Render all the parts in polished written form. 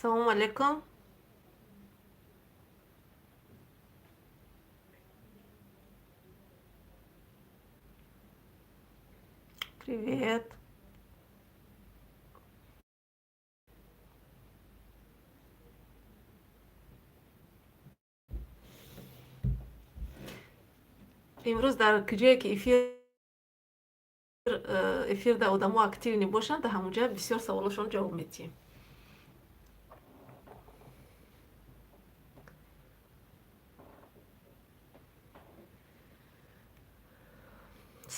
Салому алейкум. Привет. Имрӯз дар куҷое ки эфирда одамо активный бошанд, дар ҳамонҷа бисёр саволошон ҷавоб медиҳем.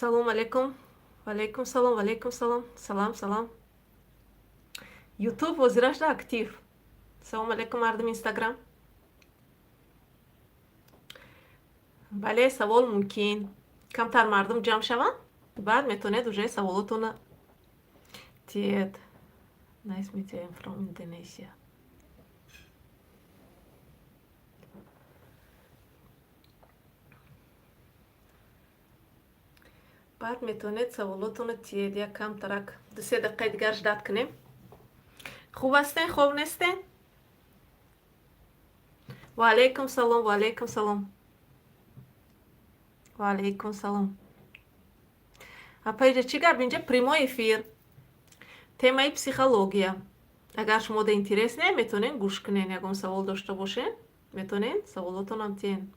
Салом алейкум. Валейкум салом, валейкум салом. Салам, салам. Ютуб ҳозирашда актив. Салом алейкум, мардуми Инстаграм. Бале, савол мумкин. Камтар мардум ҷамъ шаванд, баъд метавонед уже саволотона тиед. Nice meet you. I'm from Indonesia. Баъд метавонед саволотонро тиед. Як камтарак, 2-се дақиқаи дигар ждать кунем. Хуб ҳастен, хоб нестен? Ва алейкум салом, ва алейкум салом. Ва алейкум салом. Апа, инҷа чӣ гап? Инҷа прямой эфир. Темаи психология. Агар шумо да интерес не, метавонед гӯш кунед, ягон савол дошта бошед, метавонед саволотонам тиен.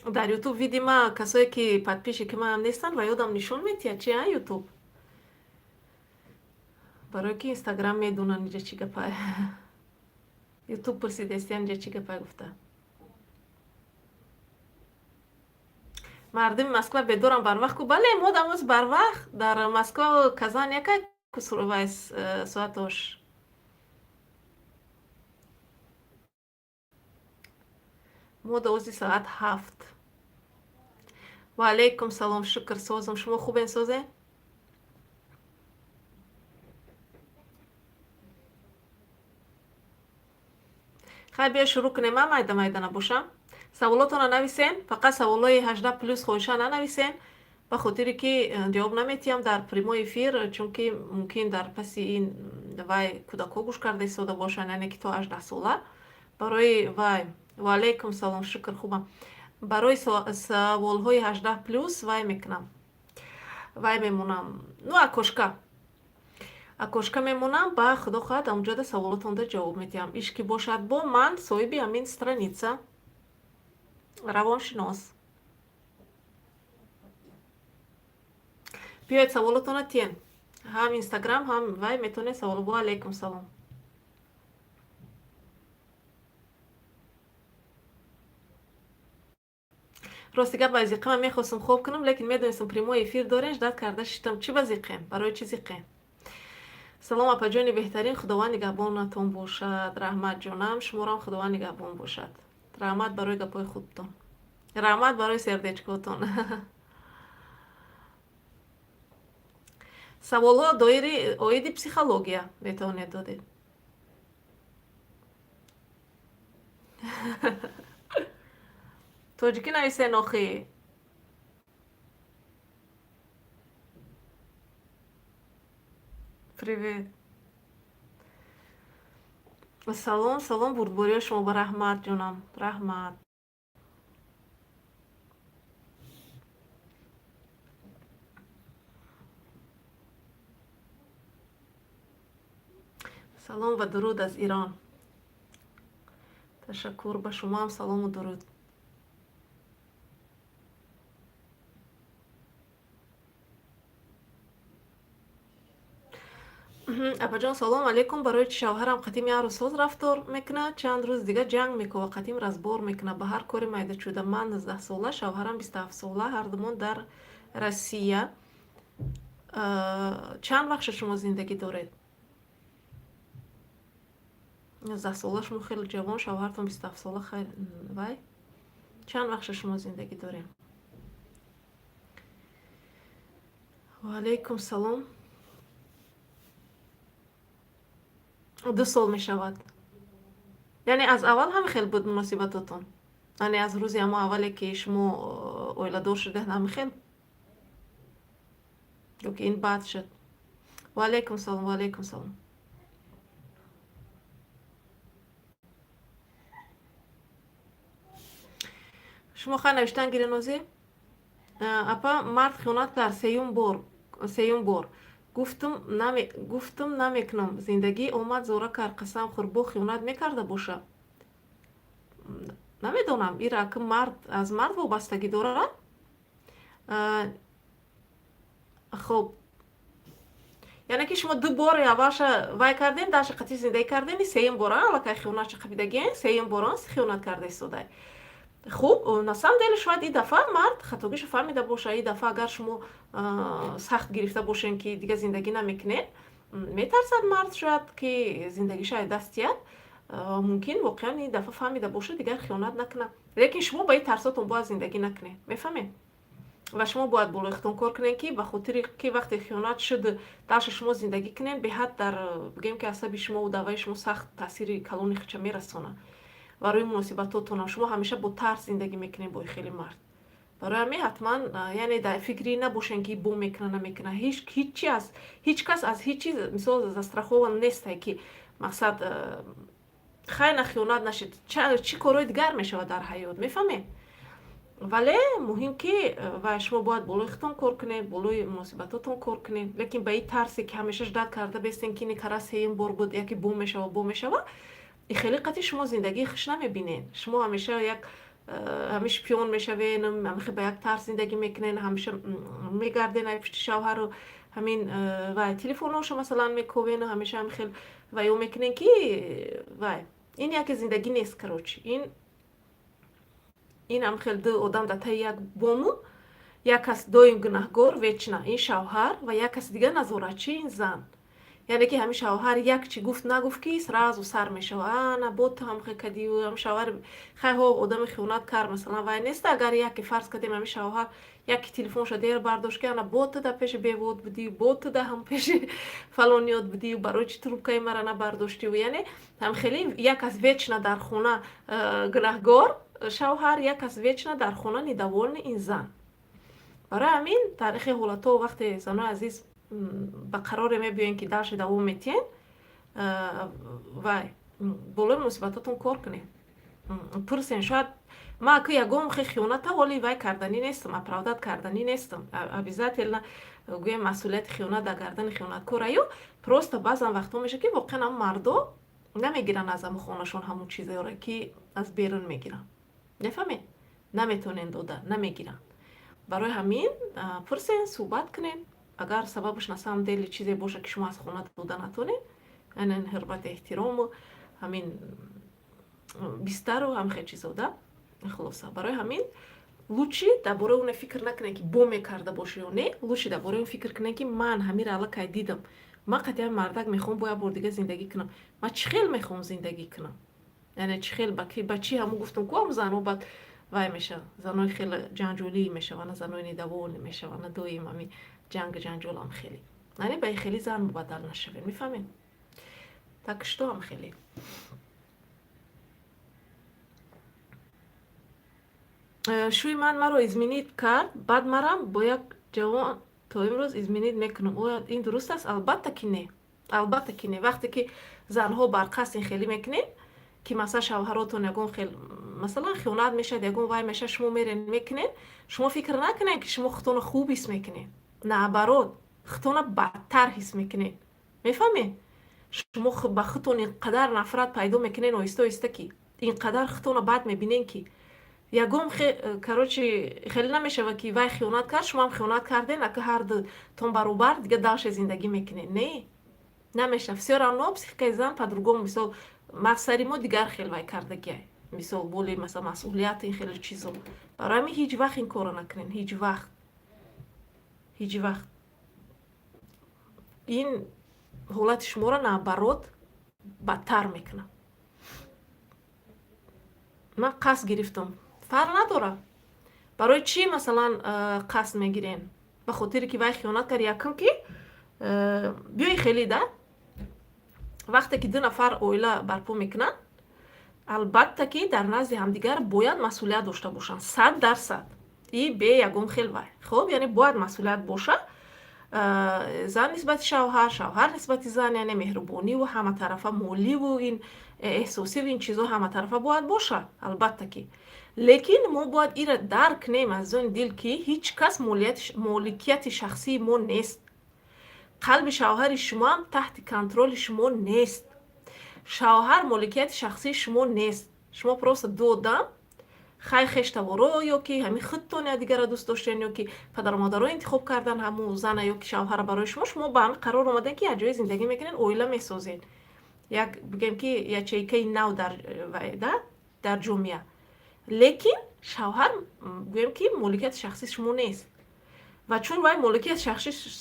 Дар Ютуб, видимо, касое ки подписчики манам нестанд ва ёдам нишон метиҳад чи а Ютуб. Барое ки Инстаграм медонанд, инҷа чӣ гапай. Ютуб пурсидестиян, инҷа чӣ гапай гуфта. Мардуми Москва бедорам барвақт ку? Бале, мо дамоз барвақт. Дар Москва, Казан якай вай соатош. Мо дози соат 7. Ва алейкум салом, шукр, созам. Шумо хубен, созе? Хай, биё шурӯъ кунем, ман майда майда набошам. Саволотонро нависен, фақат саволҳои 18+ хоҳиша нанависен, ба хотире ки ҷавоб наметиҳам дар прямой эфир, чунки мумкин дар паси ин вай кӯдакҳо гӯш карда истода бошанд, яъне ки то 18 сола. Барои вай. Ва алейкум салом, шукр, хубам. Барои саволҳои 18+ вай мекунам. Вай мемонам. Ну, окошко. Окошко мемонам, ба худо хоҳад, ҳамонҷода саволотонда ҷавоб медиҳам. Иш ки бошад, бо ман соҳиби ҳамин страница равоншинос. Биёед, саволотонро тиен. Ҳам Инстаграм, ҳам вай метавонед савол. Ва алейкум салом. Рости гап, ба зиқема мехостам хоб кунам, лекин медонистам, прямой эфир дорем, ждать карда шиштам. Чӣ ба зиқем? Барои чӣ зиқем? Салом, апаҷони беҳтарин, Худованд нигаҳбонатон бошад. Раҳмат, ҷонам, шуморам Худованд нигаҳбон бошад. Раҳмат барои гапҳои хубтон, раҳмат барои сердечкотон. Саволҳо доири оиди психология метавонед додед. Тоҷикӣ нависен охӣ. Привет. Салом, салом, бурдбориҳо шумо ба. Раҳмат, ҷонам, раҳмат. Салом ва дуруд аз Ирон. Ташаккур, ба шумоам салому дуруд. Апаҷон, салом алейкум. Барои чи шавҳарам қатим як рӯз соз рафтор мекунад, чанд рӯз дига ҷанг мекова, қатим разбор мекунад ба ҳар кори майдачуда? Ман 19сола, шавҳарам 27сола, ҳардумон дар Россия. Чанд вақт шуд шумо зиндагӣ доред? 19сола, шумо хеле ҷавон, шавҳартон 27сола. Хайр, вай, чанд вақт шуд шумо зиндагӣ дорем? Ваалейкум салом. 2 сол мешавад. Яъне аз аввал ҳам хел буд муносибатотон? Яъне аз рӯзи ҳамо аввале, ки шумо оиладор шудед, ҳами хел ё ки ин баъд шуд? Ваалейкум салом, ваалейкум салом. Шумо хай навиштан гиренозӣ. Апа, мард хиёнат кард сеюм бор, сеюм бор. Гуфтум, намекунам зиндагӣ, омад, зора кард, қасам хӯрд, бо хиёнат мекарда боша. Намедонам, ира ки мард аз мард вобастагӣ дорад. Хуб, яъне ки шумо ду бори аввалша вай кардем, даша қатъи зиндагӣ кардем, сеюм бора аллакай хиёнатша қабидагиен, сеюм бора хиёнат карда истодай. Хуб, на самом деле шояд ин дафъа мард хатогиша фаҳмида боша. Ин дафъа агар шумо сахт гирифта бошем, ки дига зиндагӣ намекунед, метарсад мард шояд, ки зиндагиша аз даст диҳад. Мумкин, воқеан ин дафъа фаҳмида боша, дигар хиёнат накунад. Лекин шумо ба ин тарсотон бояд зиндагӣ накунед, мефаҳмед? Ва шумо бояд болои худтон кор кунед, ки ба хотири ки вақте хиёнат шуд, дарша шумо зиндагӣ кунед, беҳад дар, бигӯем ки, асаби шумову даваи шумо сахт таъсири калони худша мерасонад барои муносибатотонам. Шумо ҳамеша бо тарс зиндагӣ мекунед бо хеле мард. Барои ҳамин ҳатман, яъне дар фикри набошен, ки бо мекуна, намекуна. Ҳичи аз ҳеҷ кас аз ҳеҷ чиз, мисол, застрахован нестай, ки мақсад, хай, на хиёнат нашид, чӣ корҳои дигар мешавад дар ҳаёт, мефаҳмед? Вале муҳим ки ва шумо бояд болои худтон кор кунед, болои муносибатотон кор кунед. Лекин ба ин тарсе, ки ҳамеша ждать карда бестен, ки кара сеюм бор буд, яке бо мешава, бо мешава, и хеле қатъи шумо зиндагии хуш намебинед. Шумо ҳамеша як ҳамин шпион мешавен, ҳамихе ба як тарс зиндагӣ мекунен, ҳамеша мегарден ай пишти шавҳару ҳамин вай телефонҳошо, масалан, мековену ҳамеша ҳамин хел вай ё мекунен, ки вай ин яке зиндагӣ нест. Короче, ин ҳам хел ду одам дар таи як бому, як кас доим гунаҳгор, вечно ин шавҳар, ва як каси дигар назоратчӣ, ин зан. Яъне ки ҳамин шавҳар як чӣ гуфт, нагуфт, ки сразу сар мешава: ана бо ту ҳамхе кадию. Ҳам шавҳар хайҳо одами хиёнат кард, масалан, вай нест. Агар яке, фарз кардем, ҳамин шавҳар яке телефонша дер бардошт, ки ана бо ту да пеши бевод будию, бо ту да ҳам пеши фалониёт будию, барои чӣ трубкаи мара набардоштию? Яъне ҳам хеле як кас вечно дар хона гунаҳгор, шавҳар, як кас вечно дар хона недовольный, ин зан. Барои ҳамин таърихи ҳолатҳо, вақте, занои азиз, ба қароре мебиёен, ки дарши давом метиҳен, вай болои муносибатотон кор кунед, пурсен. Шояд ма ку ягон хе хиёната ҳоли вай карданӣ нестам, оправдать карданӣ нестам. Обязательно гӯем, масъулияти хиёнат дар гардани хиёнаткор аю. Просто баъзан вақтҳо меша, ки воқеан ҳам мардо намегиранд аз ҳамун хонашон ҳамун чизеро, ки аз берун мегиранд, мефаҳмед? Наметонен дода, намегиранд. Барои ҳамин пурсен, суҳбат кунед. Агар сабабаш на самом деле чизе боша, ки шумо аз хона дода натонед, яъне ҳурмати, эҳтирому ҳамин бистару ҳамхел чизо да. Хулоса, барои ҳамин лучше дар бораи оне фикр накунед, ки бо мекарда боша ё не. Лучше дар бораи он фикр кунед, ки ман ҳамира аллакай дидам. Ман қатъиян мардак мехоҳам бо як бор дига зиндагӣ кунам. Ман чӣ хел мехоҳам зиндагӣ кунам? Яъне чӣ хел, ба чӣ? Ҳамун гуфтам ку, ҳам занҳо баъд вай мешаванд, занои хеле ҷанҷолӣ мешаванд, занои недовольный мешаванд, доим ҳами ҷангу ҷанҷолам хеле. Яъне ба хеле зан мубаддал нашавем, мефаҳмед? Так что ҳам хеле шӯи ман маро изменить кард, баъд марам бо як ҷавон то имрӯз изменить мекунам. Оё ин дуруст аст? Албатта ки не, албатта ки не. Вақте ки занҳо барқасд ин хелӣ мекунед, ки масалан шавҳаротон ягон хел, масалан, хиёнат мешавад, ягон вай мешавад, шумо мерен мекунед, шумо фикр накунед, ки шумо худтонро хуб ҳис мекунед. Наоборот, худтонро бадтар ҳис мекунед, мефаҳмед? Шумо ба худтон ин қадар нафрат пайдо мекунед оҳиста оҳиста, ки ин қадар худтонро бад мебинед, ки ягон, короче, хеле намешавад, ки вай хиёнат кард, шумоам хиёнат карден, ака ҳардутон баробар дига дальше зиндагӣ мекунед. Не, намешавад. Все равно психикаи зан по-другому, мисол, мақсади мо дигар хел вай кардагиай, мисол, боли, масалан, масъулият, ин хеле чизо. Барои ҳамин ҳеҷ вақт ин корро накунед, ҳеҷ вақт, ҳеҷ вақт. Ин ҳолати шуморо наоборот бадтар мекунад. Ман қасд гирифтам, фарқ надорад. Барои чӣ, масалан, қасд мегирен? Ба хотире ки вай хиёнат кард? Якум ки биёи хеле да, вақте ки ду нафар оила барпо мекунанд, албатта ки дар назди ҳамдигар бояд масъулият дошта бошанд, 100% и бе ягон хел вай. Хоб, яъне бояд масъулият боша, зан нисбати шавҳар, шавҳар нисбати зан, яъне меҳрубониву ҳаматарафа, моливу ин эҳсосиву ин чизо ҳаматарафа бояд бошад, албатта ки. Лекин мо бояд ира дарк кунем, азизони дил, ки ҳеҷ кас моликияти шахсии мо нест. Қалби шавҳари шумоам таҳти контроли шумо нест. Шавҳар моликияти шахсии шумо нест. Шумо просто ду одам, хай, хештаворо ё ки ҳамин худтон якдигарро дӯст доштен, ё ки падару модаро интихоб кардан ҳамун зана ё ки шавҳара барои шумо. Шумо ба ҳамин қарор омадем, ки якҷоя зиндагӣ мекунед, оила месозед, як, бигем ки, ячейкаи нав да дар ҷомеа. Лекин шавҳар, гӯем ки, моликияти шахсии шумо нест. Ва чун вай моликияти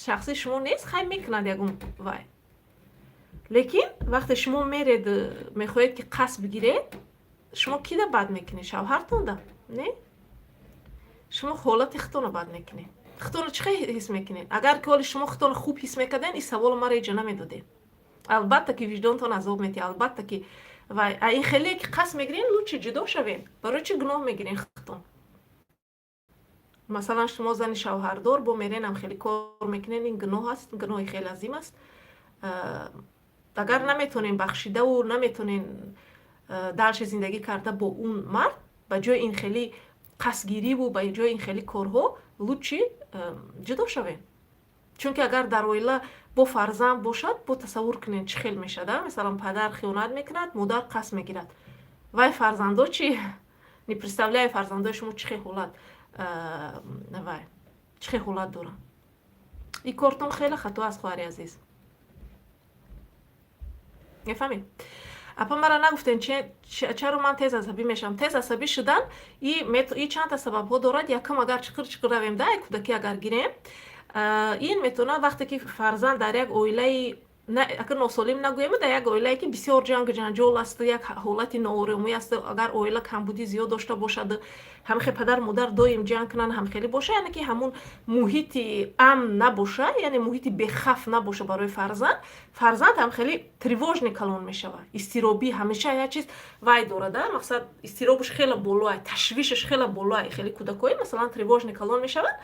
шахсии шумо нест, хай, мекунад ягон вай. Лекин вақте шумо меред, мехоҳед, ки қасд бигиред, шумо кида бад мекунед? Шавҳартонда не, шумо ҳолати худтонро бад мекунед. Худтонро чӣ хел ҳис мекунед? Агар ки ҳоли шумо худтонро хуб ҳис мекарден, ин саволо маро иҷо намедодед. Албатта ки виҷдонтон азоб медиҳад, албатта ки. Ва ин хеле ки қасд мегирен, лучше ҷудо шавем. Барои чӣ гуноҳ мегирен худтон? Масалан, шумо зани шавҳардор бо меренам хеле кор мекунен, ин гуноҳ аст, гуноҳи хеле азим аст. Агар наметонен бахшидаву наметонен дальше зиндагӣ карда бо он мард, ба ҷои ин хеле қасдгириву ба ҷои ин хеле корҳо лучше ҷудо шавем. Чунки агар дар оила бо фарзанд бошад, бо тасаввур кунед, чӣ хел мешавад. Масалан, падар хиёнат мекунад, модар қасд мегирад, вай фарзандо чӣ? Не представляю, фарзандои шумо чӣ хел ҳолат, вай чӣ хел ҳолат доранд. Ин кортон хеле хато аст, хоҳари азиз, мефаҳмед? Апа, мара нагуфтем, чаро ман тез асабӣ мешавам? Тез асабӣ шудан и чандта сабабҳо дорад. Якум, агар чиқир чиқир равем да, кӯдакӣ агар гирем, ин метавонад вақте ки фарзанд дар як оилаи, агар носолим нагӯем, дар як оилае ки бисёр ҷангу ҷанҷол аст, як ҳолати нооромӣ аст, агар оила камбудӣ зиёд дошта бошад, ҳамхе падару модар доим ҷанг кунанд, ҳамхелӣ боша, яъне ки ҳамун муҳити амн набоша, яъне муҳити бехавф набоша барои фарзанд, фарзанд ҳамхеле тревожный калон мешавад, изтиробӣ, ҳамеша як чиз вай дорад, мақсад, изтиробаш хеле болоай, ташвишаш хеле болоай. Хеле кӯдакҳои, масалан, тревожный калон мешаванд.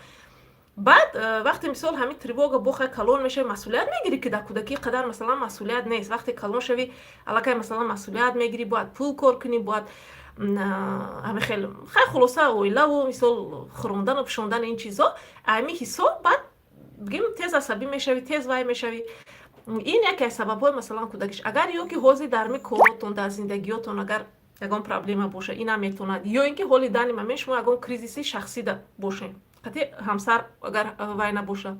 Баъд вақте, мисол, ҳамин тревога бохай калон мешави, масъулият мегирӣ, ки дар кӯдакӣ қадар, масалан, масъулият нест. Вақте калон шавӣ, аллакай, масалан, масъулият мегирӣ, бояд пул кор кунӣ, бояд ҳамин хел, хай, хулоса, оилаву, мисол, хӯрондану пӯшондани ин чизо. Ҳамин ҳисоб баъд, бигем, тез асабӣ мешавӣ, тез вай мешавӣ. Ин яке аз сабабҳои, масалан, кӯдакиш. Агар ё ки ҳозир дар ми коротон, дар зиндагиётон агар ягон проблема боша, инам метавонад, ё ин ки ҳоли данный момент шумо ягон кризиси шахсида бошед, қатъи ҳамсар агар вай набоша,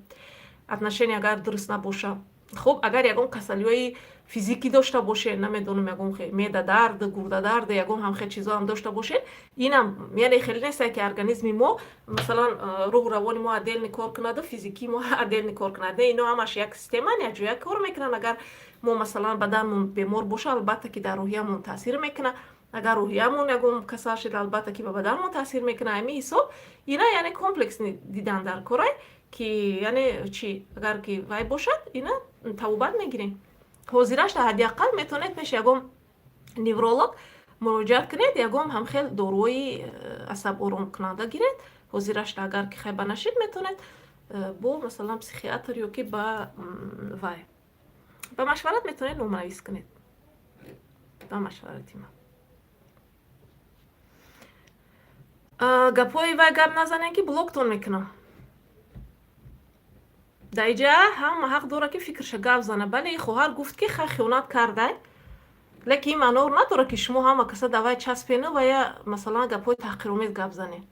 отношения агар дуруст набоша. Хуб, агар ягон касалиҳои физикӣ дошта бошед, намедонам, ягон меъдадард, гурдадард, ягон ҳамхел чизҳоам дошта бошед, инам яъне хеле нестае, ки организми мо, масалан, рӯҳу равони мо отдельно кор кунаду физикии мо отдельно кор кунад. Не, ино ҳамаш як системаан, якҷоя кор мекунанд. Агар мо, масалан, баданмон бемор боша, албатта, ки дар рӯҳиямон таъсир мекунад. Агар рӯҳиямон ягон касал шид, албатта, ки ба баданмон таъсир мекунад. Ҳамин ҳисоб ина яъне комплексно дидан дар корай, ки яъне чӣ, агар ки вай бошад, ина табобат мегирем. Ҳозираш дар ҳадди ақал метавонед пеши ягон невролог муроҷиат кунед, ягон ҳамхел доруҳои асаб оромкунанда гиред. Ҳозираш агар ки хайба нашид, метавонед бо, масалан, психиатр ё ки ба вай ба машварат метавонед номнавис кунед, ба машварати ман. Гапҳои вай гап назанем, ки блоктон мекунам. Дар иҷа ҳама ҳақ дорад, ки фикрша гап зана. Бале, ин хоҳар гуфт, ки хай, хиёнат кардай, лекин ин маъноро надорад, ки шумо ҳама каса давай часпену ва я, масалан, гапҳои таҳқиромез гап занед.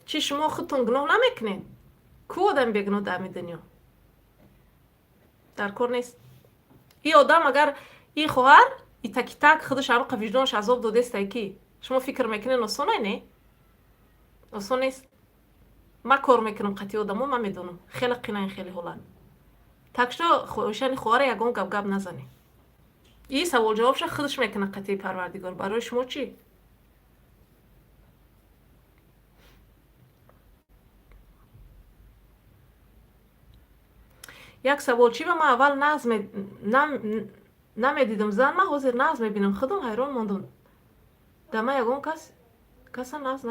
Чӣ, шумо худтон гуноҳ намекунед? Ку одами бегуноҳ дар ҳамин дунё дар кор нест. Ин одам, агар ин хоҳар итакитак худаш ҳамақа виҷдонаш азоб додестай, ки шумо фикр мекунед, осонай? Не, осон нест. Ман кор мекунам қатъи одамо, ман медонам, хеле қина ин хеле ҳолат. Так что хоҳишани хоҳара ягон гап гап назанед. И саволҷавобша худаш мекунад қатъи Парвардигор. Барои шумо чӣ? Як савол: чӣ ба ман аввал нағз намедидам зан, ман ҳозир нағз мебинам, худам ҳайрон мондам. Да ман ягон кас каса нағз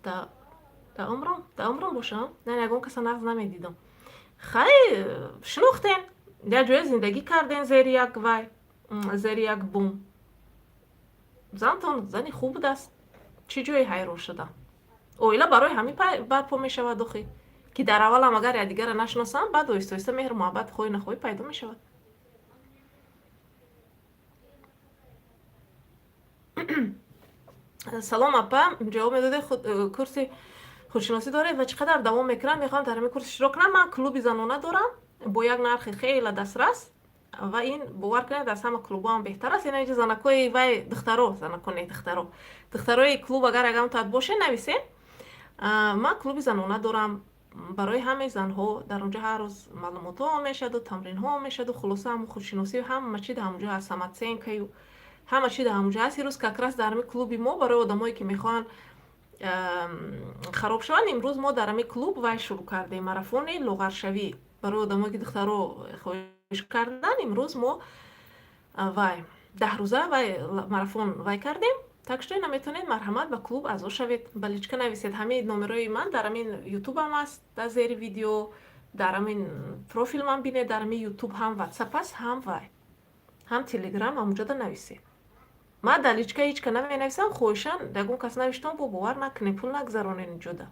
да умрам бошам, не, ягон каса нағз намедидам. Хай, шинохтем, як ҷоя зиндагӣ кардем, зери як вай, зери як бум. Зантон зани хуб будааст, чӣ ҷое ҳайрон шудам? Оила барои ҳамин барпо мешавад охи, ки дар аввалам агар якдигарро нашиносанд, баъд оҳиста оҳиста меҳру муҳаббат хоҳӣ нахоҳӣ пайдо мешавад. Салом, апа, ҷавоб медодед? Курси худшиносӣ доред ва чӣ қадар давом мекунад? Мехоҳам дар ҳамин курс иштирок кунам. Ман клуби занона дорам бо як нархи хеле дастрас, ва ин, бовар кунед, аз ҳама клубҳоам беҳтар аст. Ина иҷа занакҳои вай, духтаро, занако не, духтаро, духтарои клуб, агар ягон таат боше, нависем. Ман клуби занона дорам барои ҳамаи занҳо. Дар онҷо ҳар рӯз маълумотҳо мешаду, тамринҳо мешаду, хулоса, ҳамун худшиносӣ, ҳама чи дар ҳамонҷо ҳаст, самооценкаю ҳама чи дар ҳамонҷо ҳаст. Ирӯз как раз дар ҳамин клуби мо барои одамое, ки мехоҳанд хароб шаванд, имрӯз мо дар ҳамин клуб вай шурӯъ кардем, марафони лоғаршавӣ барои одамое, ки духтаро хоҳиш кардан. Имрӯз мо вай 10 рӯза вай марафон вай кардем. Так что ина метавонед, марҳамат, ба клуб аъзо шавед, ба личка нависед. Ҳамин номерои ман дар ҳамин ютубам аст, дар зери видео, дар ҳамин профил ман бинед. Дар ҳамин ютуб ҳам ватсап аст, ҳам вай, ҳам телеграм, ҳамонҷода нависед. Ман дар личка ҳеҷ ка наменависам. Хоҳишан, ягон кас навиштам, бо бовар накунед, пул нагзаронед инҷода.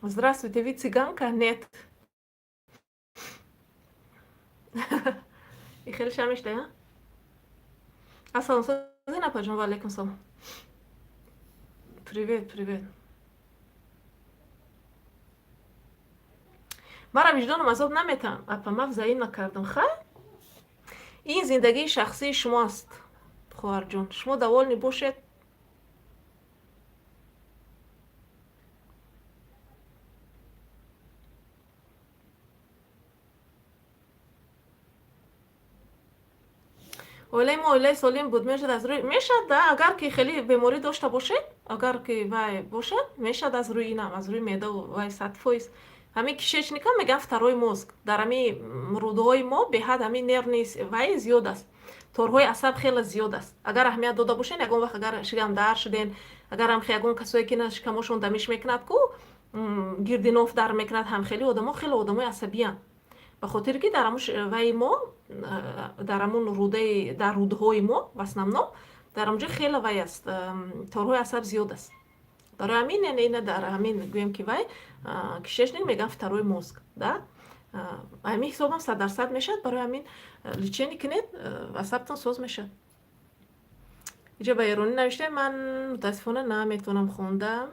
Здравствуйте, вы цыганка? Нет. И хеле шамишта. Ассалом, созин, апаҷон. Ва алайкум салом. Привет, привет. Мара виҷдоном азоб наметам, апа, ман взаимно кардам. Хай, ин зиндагии шахсии шумо аст, хоҳарҷон, шумо довольный бошед. Оилаи мо оилаи солим буд, мешад аз рӯи мешад да, агар ки хеле беморӣ дошта бошед, агар ки вай бошад, мешад аз рӯи инам, аз рӯи меъда вай, 100%. Ҳамин кишечника мегӯянд второй мозг. Дар ҳамин рӯдаҳои мо беҳад ҳамин нервный вай зиёд аст, торҳои асаб хеле зиёд аст. Агар аҳамият дода бошед, ягон вақт агар шикамдард шуден, агар ҳам ягон касое ки шикамошон дамиш мекунад, ку гирди ноф дар мекунад, ҳам хеле одамо хеле одамои асабиянд, ба хотире ки дар ҳамун ваи мо, дар ҳамун рӯдаи, дар рӯдҳои мо, в основном дар ҳамонҷо хеле вай аст, торҳои асаб зиёд аст. Барои ҳамин, яъне ина дар ҳамин гӯем, ки вай кишечник мегӯянд второй мозг да, ҳамин ҳисобам 100% мешавад. Барои ҳамин лечение кунед, асабтон соз мешавад. Иҷа ба эронӣ навиштем, ман мутаассифона наметавонам хонда.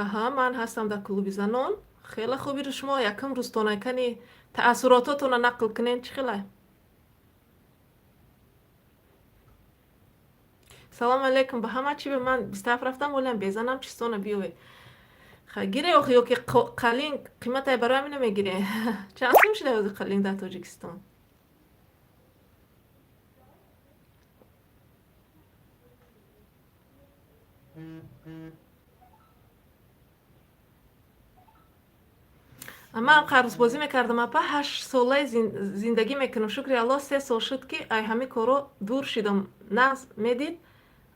Аҳа, ман ҳастам дар клуби занон. Хеле хуби шумо якум рӯзтонакани таассурототонро нақл кунед, чӣ хелай? Салому алейкум ба ҳама. Чӣ ба ман 27 рафтам, олиам безанам, чистона биёвед. Ха, гире охи, ё ки қалин қиматай, барои ҳамин намегире. Чанд сум шуда ҳозир қалин дар Тоҷикистон? Ман қарзбозӣ мекардам, апа, 8 солаи зиндагӣ мекунам, шукри Аллоҳ, 3 сол шуд, ки ай ҳамин коро дур шидам. Нағз медид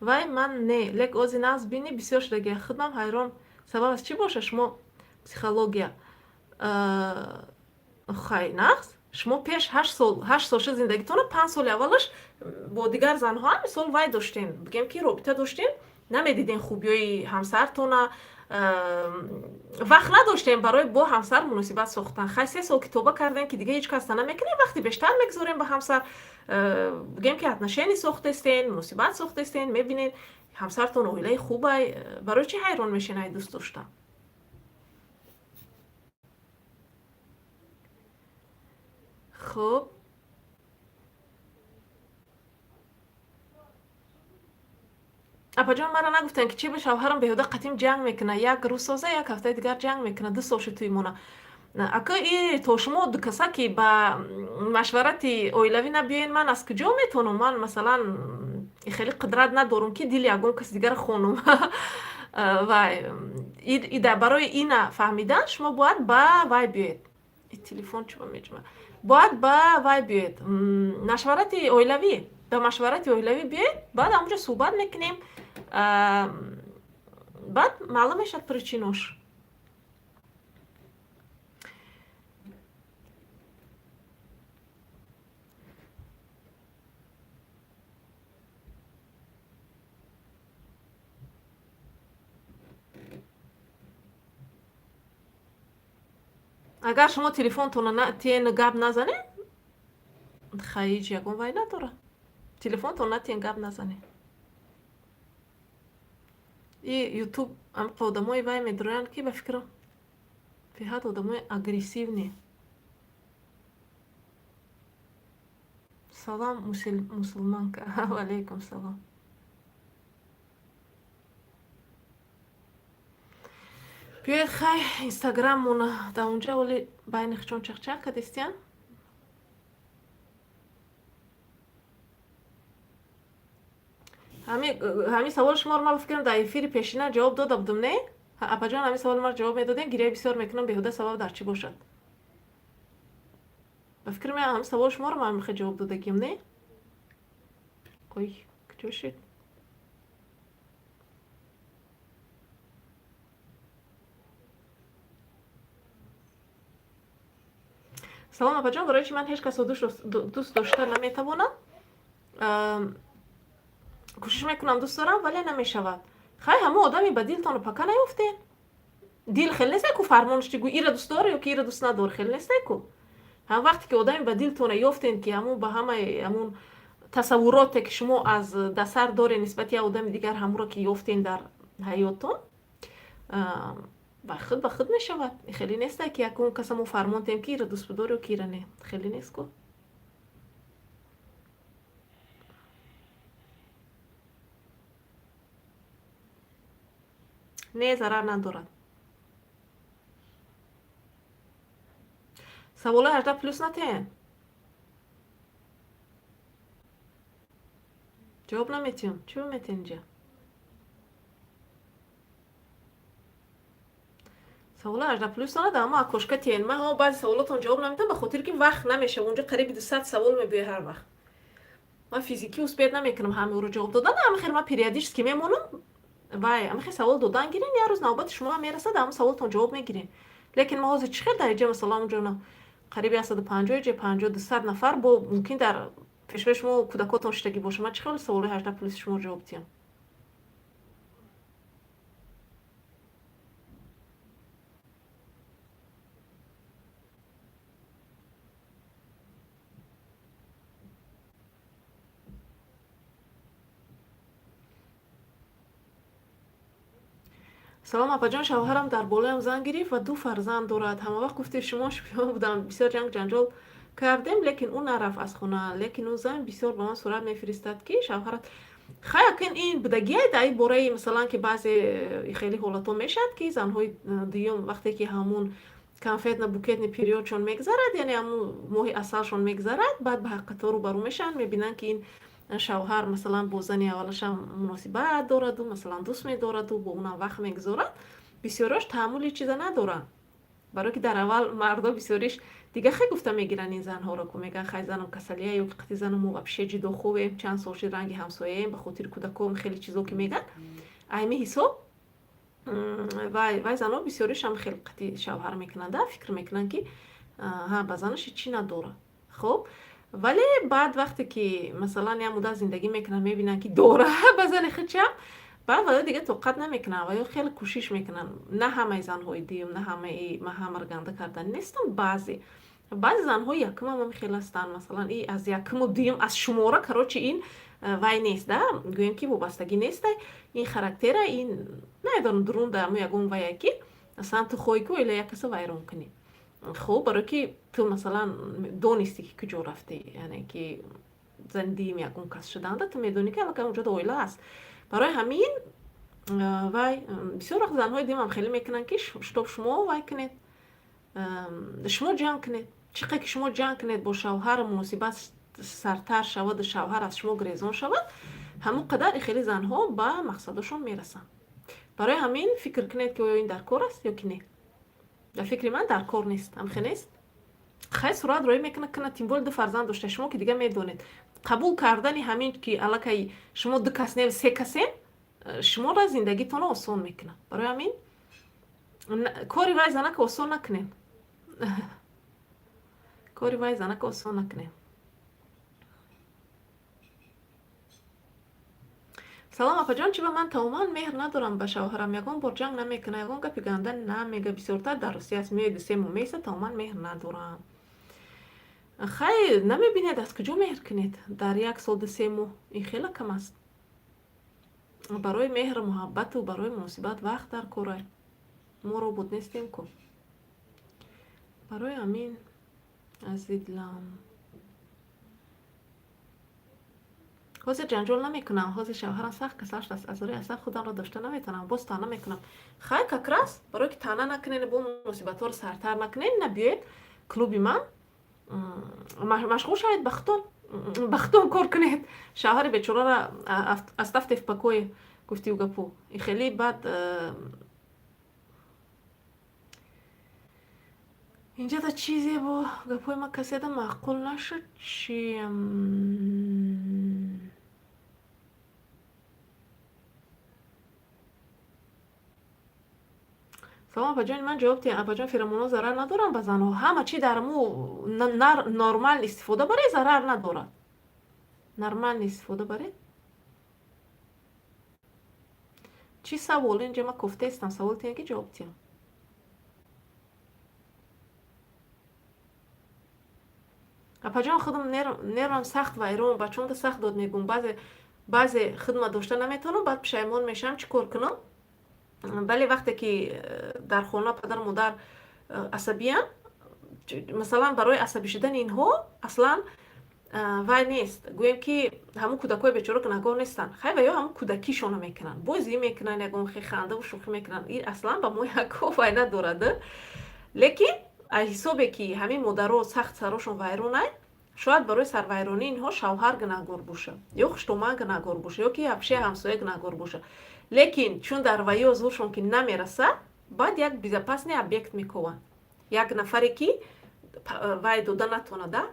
вай, ман не, лек ози нағз бинӣ бисёр шудагия, худам ҳайрон, сабаб аз чӣ боша? Шумо психология хай нағз. Шумо пеш 8 сол, 8 сол шуд зиндагитона, 5 соли аввалаш бо дигар занҳо мисол вай доштем, бигем ки робита доштем, намедидем хубиҳои ҳамсартона, вақт надоштем барои бо ҳамсар муносибат сохтан. Хай, 3 сол ки тоба кардем, ки дига ҳеҷ касда намекунем, вақти бештар мегузорем ба ҳамсар, бигем ки отношение сохтестен, муносибат сохтестен, мебинед ҳамсартон оилаи хубай, барои чӣ ҳайрон мешен ай дӯст доштан? Хуб, апаҷон, маро нагуфтанд, ки чӣ ба шавҳарам беҳуда қатим ҷанг мекунад, як рӯз соза, як ҳафтаи дигар ҷанг мекунад, 2 сол шуд туи мона. Ака, и то шумо дукаса ки ба машварати оилавӣ набиёен, ман аз куҷо метавонам? Ман масалан хеле қудрат надорам, ки дили ягон каси дигара хонум. Вай барои ина фаҳмидан шумо бояд ба вай биёед, телефон чуба меҷума, бояд ба вай биёед, машварати оилавӣ, ба машварати оилавӣ биёед, баъд ҳамонҷо суҳбат мекунем, баъд маълум мешавад причинош. Агар шумо телефонтонро тиен, гап назанед, хай, ҳеҷ ягон вай надорад. Телефонтон натиен, гап назанед. И Ютуб амқа одамои вай медороянд, ки ба фикрам беҳад одамои агрессивный. Салом, мусулманка. Ваалейкум салом. Биёед, хай, Инстаграммона дар унҷа оли байни хичон чахчах кадистиян. Ҳамин саволи шуморо ман фикрам дар эфири пешина ҷавоб дода будум, не? Апаҷон, ҳамин саволи маро ҷавоб медодем? Гиря бисёр мекунам беҳуда, сабаб дар чӣ бошад? Ба фикри ман, ҳамин саволи шуморо ман мехоҳ ҷавоб додагим, не? Ой, куҷо шуд? Салом, апаҷон, барои чи ман ҳеҷ касро дӯст дошта наметавонам? Кӯшиш мекунам, дӯст дорам, вале намешавад. Хай, ҳамон одами ба дилтонро пака наёфтен. Дил хеле нестай ку, фармонш чи гӯ, ира дӯст дорӣ ё ки ира дӯст надорӣ, хеле нестай ку. Ҳам вақте ки одами ба дилтона ёфтен, ки ҳамун ба ҳамаи ҳамун тасаввуроте, ки шумо аз дасар доред нисбати як одами дигар, ҳамонро ки ёфтен дар ҳаёттон, ба худ ба худ мешавад. Хеле нестай, ки якун каса мо фармон тем, ки ира дӯст бидор ё ки ира не, хеле нест ку. Не, зарар надорад. Саволои 18+ натиҳен, ҷавоб наметиҳам. Чӣ метиҳен инҷа? Саволои 18+ нада, аммо окошка тиҳен. Ман ҳо баъзе саволотон ҷавоб наметиҳам, ба хотире ки вақт намешава. Унҷо қариби 200 савол мебиёй ҳар вақт, ман физикӣ успеть намекунам ҳамаро ҷавоб додан. Ама хел ман периодически мемонам вай, ама хел савол додан гирен, як рӯз навбати шумо мерасад, ҳама саволтон ҷавоб мегирен. Лекин ма ҳозир чӣ хел дар иҷа, масалан, унҷо қариби 150, ҷа 50, 200 нафар, бо мумкин дар пешвои шумо кӯдакотон шидагӣ бошад, ман чӣ хел саволои 18+ шумо ҷавоб диҳам? Салом, апаҷон, шавҳарам дар болоям зан гирифт ва ду фарзанд дорад. Ҳамавақт гуфти шумо шпион будам. Бисёр ҷанг ҷанҷол кардем, лекин ӯ нарафт аз хона. Лекин ӯ зан бисёр ба ман сурат мефиристад, ки шавҳарат. Хай, акин ин будагиай дар ин бораи, масалан, ки баъзе хеле ҳолатҳо мешавад, ки занҳои дуюм, вақте ки ҳамун конфетно-букетный период шон мегзарад, яъне ҳамун моҳи асалшон мегзарад, баъд ба ҳақиқатҳо рӯбарӯ мешаванд, мебинанд, ки ин шавҳар, масалан, бо зани аввалашам муносибат дораду, масалан, дӯст медораду, бо унам вақт мегузорад. Бисёриҳош таҳаммули чиза надоранд, барое ки дар аввал мардо бисёриш дига хе гуфта мегиранд ин занҳоро, ку мегӯянд: «Хай, занам касалия» ё ки «Қати занам мо вообще ҷудо хубем, чанд сол шид, ранги ҳамсояем, ба хотири кӯдаком», хеле чизо ки мегӯянд. Айми ҳисоб вай занҳо бисёришам хеле қати шавҳар мекунанд, фикр мекунанд, ки ҳа, ба занаш чӣ надорад. Хоб, вале баъд вақте ки, масалан, як муддат зиндагӣ мекунанд, мебинанд, ки дора ба зани худшам, баъд ваё дига тоқат намекунанд ва ё хеле кӯшиш мекунанд. На ҳамаи занҳои дуюм, на ҳамаи, ман ҳамаро ганда кардан нестам, баъзе занҳои якумам ҳам хел ҳастанд. Масалан, и аз якуму дуюм, аз шумора, короче, ин вай нест да, гӯем ки вобастагӣ нестай, ин характера, ин намедонам, дурун да ягон вая, ки масалан, ту хоҳӣ ки оила як каса вайрон кунӣ. Хуб, барое ки ту, масалан, донистӣ, ки куҷо рафтӣ, яъне ки зани дуюм ягон кас шуданда, ту медонӣ, ки аллакай онҷо оила аст. Барои ҳамин вай бисёр вақт занҳои дуюмам хеле мекунанд, ки чтоб шумо вай кунед, шумо ҷанг кунед. Чӣ қадр ки шумо ҷанг кунед бо шавҳар, муносибат сартар шаваду шавҳар аз шумо гирезон шавад, ҳамон қадар хеле занҳо ба мақсадошон мерасанд. Барои ҳамин фикр кунед, ки оё ин дар кор аст ё ки не. Дар фикри ман, дар кор нест, ҳамхе нест. Хай, сурат роӣ мекунад, кунад, тем более ду фарзанд дошта. Шумо ки дига медонед, қабул кардани ҳамин, ки аллакай шумо ду кас не, се касен, шуморо зиндагитонро осон мекунад. Барои ҳамин кори вай занака осон накунед, кори вай занака осон накунед. Салом, апаҷон, чӣ ба ман тамоман меҳр надорам ба шавҳарам. Ягон бор ҷанг намекунад, ягон гапи ганда намега, бисёртар дар Русия аст, меояд, 2-3 моҳ меистад, тамоман меҳр надорам. Хай, намебинед, аз куҷо меҳр кунед дар як сол 2-3 моҳ? Ин хеле кам аст. Барои меҳру муҳаббату барои муносибат вақт дар кора. Мо робот нестем ку. Барои ҳамин, азизи дилам, ҳозир ҷанҷол намекунам. Ҳозир шавҳарам сахт касал шудааст, аз рӯи асаб худамро дошта наметавонам, боз таъна мекунам. Хай, как раз барое ки таъна накунед, бо муносибатҳоро сартар накунед, на биёед клуби ман, машғул шавед, ба худтон кор кунед. Шавҳари бечораро оставьте в покое, гуфтию гапу. Хеле баъд инҷа да чизе бо гапҳои ман каседа маъқул нашуд, чи? Салом, апаҷони ман, ҷавоб диҳем. Апаҷон, феромонҳо зарар надоранд ба занҳо? Ҳама чи дар му нормал истифода баред, зарар надорад. Нормально истифода баред. Чӣ савол? Инҷа ма кофтаистам, савол тиҳем, ки ҷавоб диҳам. Апаҷон, худам нервам сахт вайрон, бачаонда сахт дод мегӯм, баъзе хидмат дошта наметавонам, баъд пушаймон мешавам, чӣ кор кунам? Вале вақте ки дар хона падару модар асабиянд, масалан, барои асабӣ шудани инҳо аслан вай нест, гӯем ки ҳамун кӯдакҳои бечора гунаҳгор нестанд. Хай, ва ё ҳамун кӯдакишона мекунанд, бозӣ мекунанд, ягон хе хандаву шӯхӣ мекунанд, ин аслан ба мо яко вай надорад. Лекин аз ҳисобе ки ҳамин модаро сахт сарошон вайронай, шояд барои сарвайронии инҳо шавҳар гунаҳгор боша ё хуштоман гунаҳгор боша, ё ки вообще ҳамсоя гунаҳгор боша. Лекин чун дар ваё зуршон ки намерасад, баъд як безопасный объект мекованд, як нафаре ки вай дода натонада,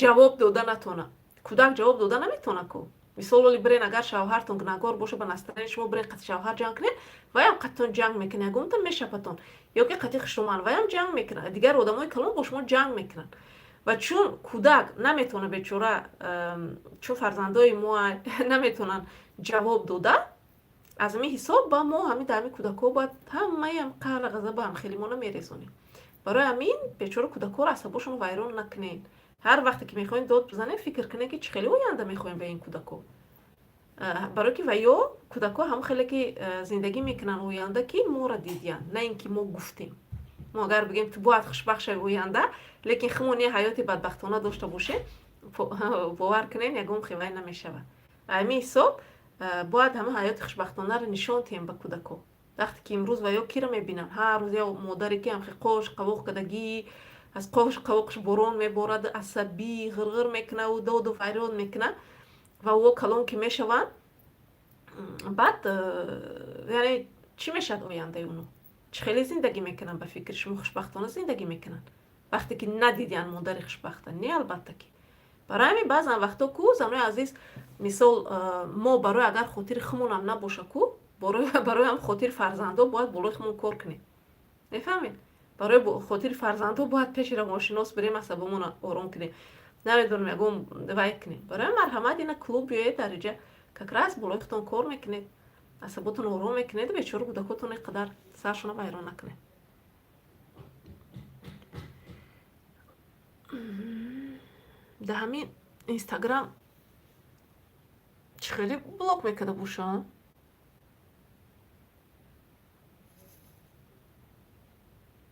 ҷавоб дода натона. Кӯдак ҷавоб дода наметавона ку. Мисол, оли бирен, агар шавҳартон гунаҳгор боша, ба настроение шумо бирен қати шавҳар ҷанг кунед, ваям қатитон ҷанг мекунад, ягонтон мешапатон, ё ки қати хушоман, ваям ҷанг мекунад, дигар одамои калон бо шумо ҷанг мекунанд. Ва чун кӯдак наметавона бечора, чун фарзандои мо наметавонанд ҷавоб дода, аз ҳамин ҳисоб ба мо ҳамин дар ҳамин кӯдакҳо бояд ҳамаям қаҳра ғазаба ҳамхелимона мерезонем. Барои ҳамин бечора кӯдакҳоро асабошон вайрон накунед. Ҳар вақте ки мехоҳем дод бизанем, фикр кунем, ки чӣ хеле оянда мехоҳем ба ин кӯдакҳо. Барое ки ваё кӯдакҳо ҳам хеле ки зиндагӣ мекунанд оянда, ки моро дидиянд, на ин ки мо гуфтем. Мо агар бигем, ту бояд хушбахт шави оянда, лекин хумон я ҳаёти бадбахтона дошта бошем, бовар кунем, ягон хевай намешавад. Ҳамин ҳисоб бояд ҳама ҳаёти хушбахтонаро нишон диҳем ба кӯдакҳо. Вақте ки имрӯз ва ё киро мебинанд? Ҳар рӯз я модаре ки ҳамхе қош қавоқ кардагӣ, аз қош қавоқш борон меборад, асабӣ, ғирғир мекунаву доду фарёд мекунад, ва ӯ калон ки мешаванд, баъд яъне чӣ мешавад ояндаи оно? Чӣ хеле зиндагӣ мекунанд? Ба фикри шумо, хушбахтона зиндагӣ мекунанд, вақте ки надидиянд модари хушбахта? Не, албатта ки. Барои ҳамин баъзан вақто ку, занои азиз, мисол, мо барои агар хотири хумонам набоша ку, барои ҳам хотири фарзандо бояд болои хумон кор кунем, мефаҳмед? Барои хотири фарзандо бояд пеши равоншинос бирем, асабомонро ором кунем, намедонам, ягон вай кунем. Барои марҳамат, ина клуб биёед, дар иҷа как раз болои худтон кор мекунед, асаботон ором мекунед, бечора кӯдакотон ин қадар саршона вайрон накунед. Дар ҳамин Инстаграм чӣ хеле блок мекарда бошам?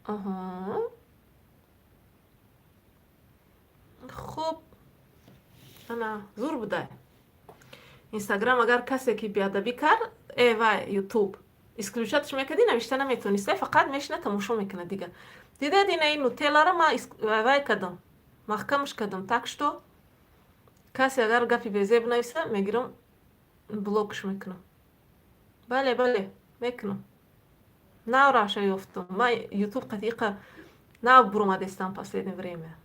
Аҳа, хуб, ана зур будай. Инстаграм агар касе ки беадабӣ кард, вай, Ютуб исключать ш мекардӣ, навишта наметонистай, фақат мешина, тамошо мекунад дига. Дидед, ина ин нутеллара ма вай кардам, маҳкамаш кардам. Так что касе агар гапи безеб нависа, мегирам, блокш мекунам. Бале, бале, мекунам. Нав раша ёфтам ман Ютуб қатиқа, нав буромадестам последнее время.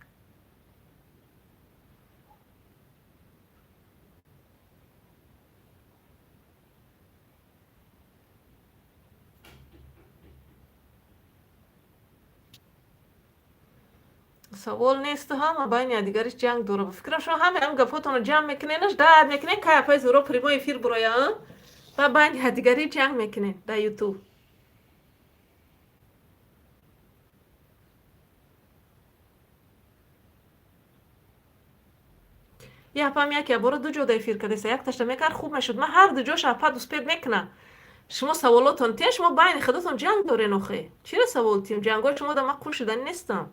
Савол несту, ҳама байни якдигариш ҷанг дора. Ба фикрам, шумо ҳама ҳам гапҳотонро ҷамъ мекуненаш, дад мекунен, кай апаи Зуро прямой эфир буроя, ва байни якдигарӣ ҷанг мекунен дар Ютуб. Я апам яке бора ду ҷода эфир кардеса, якташта мекард, хуб мешуд. Ман ҳар ду ҷоша апа успеть мекунам. Шумо саволотон тия, шумо байни худотон ҷанг дорен. Охе, чира савол тием? Ҷангҳои шумо да ман қул шуданӣ нестам.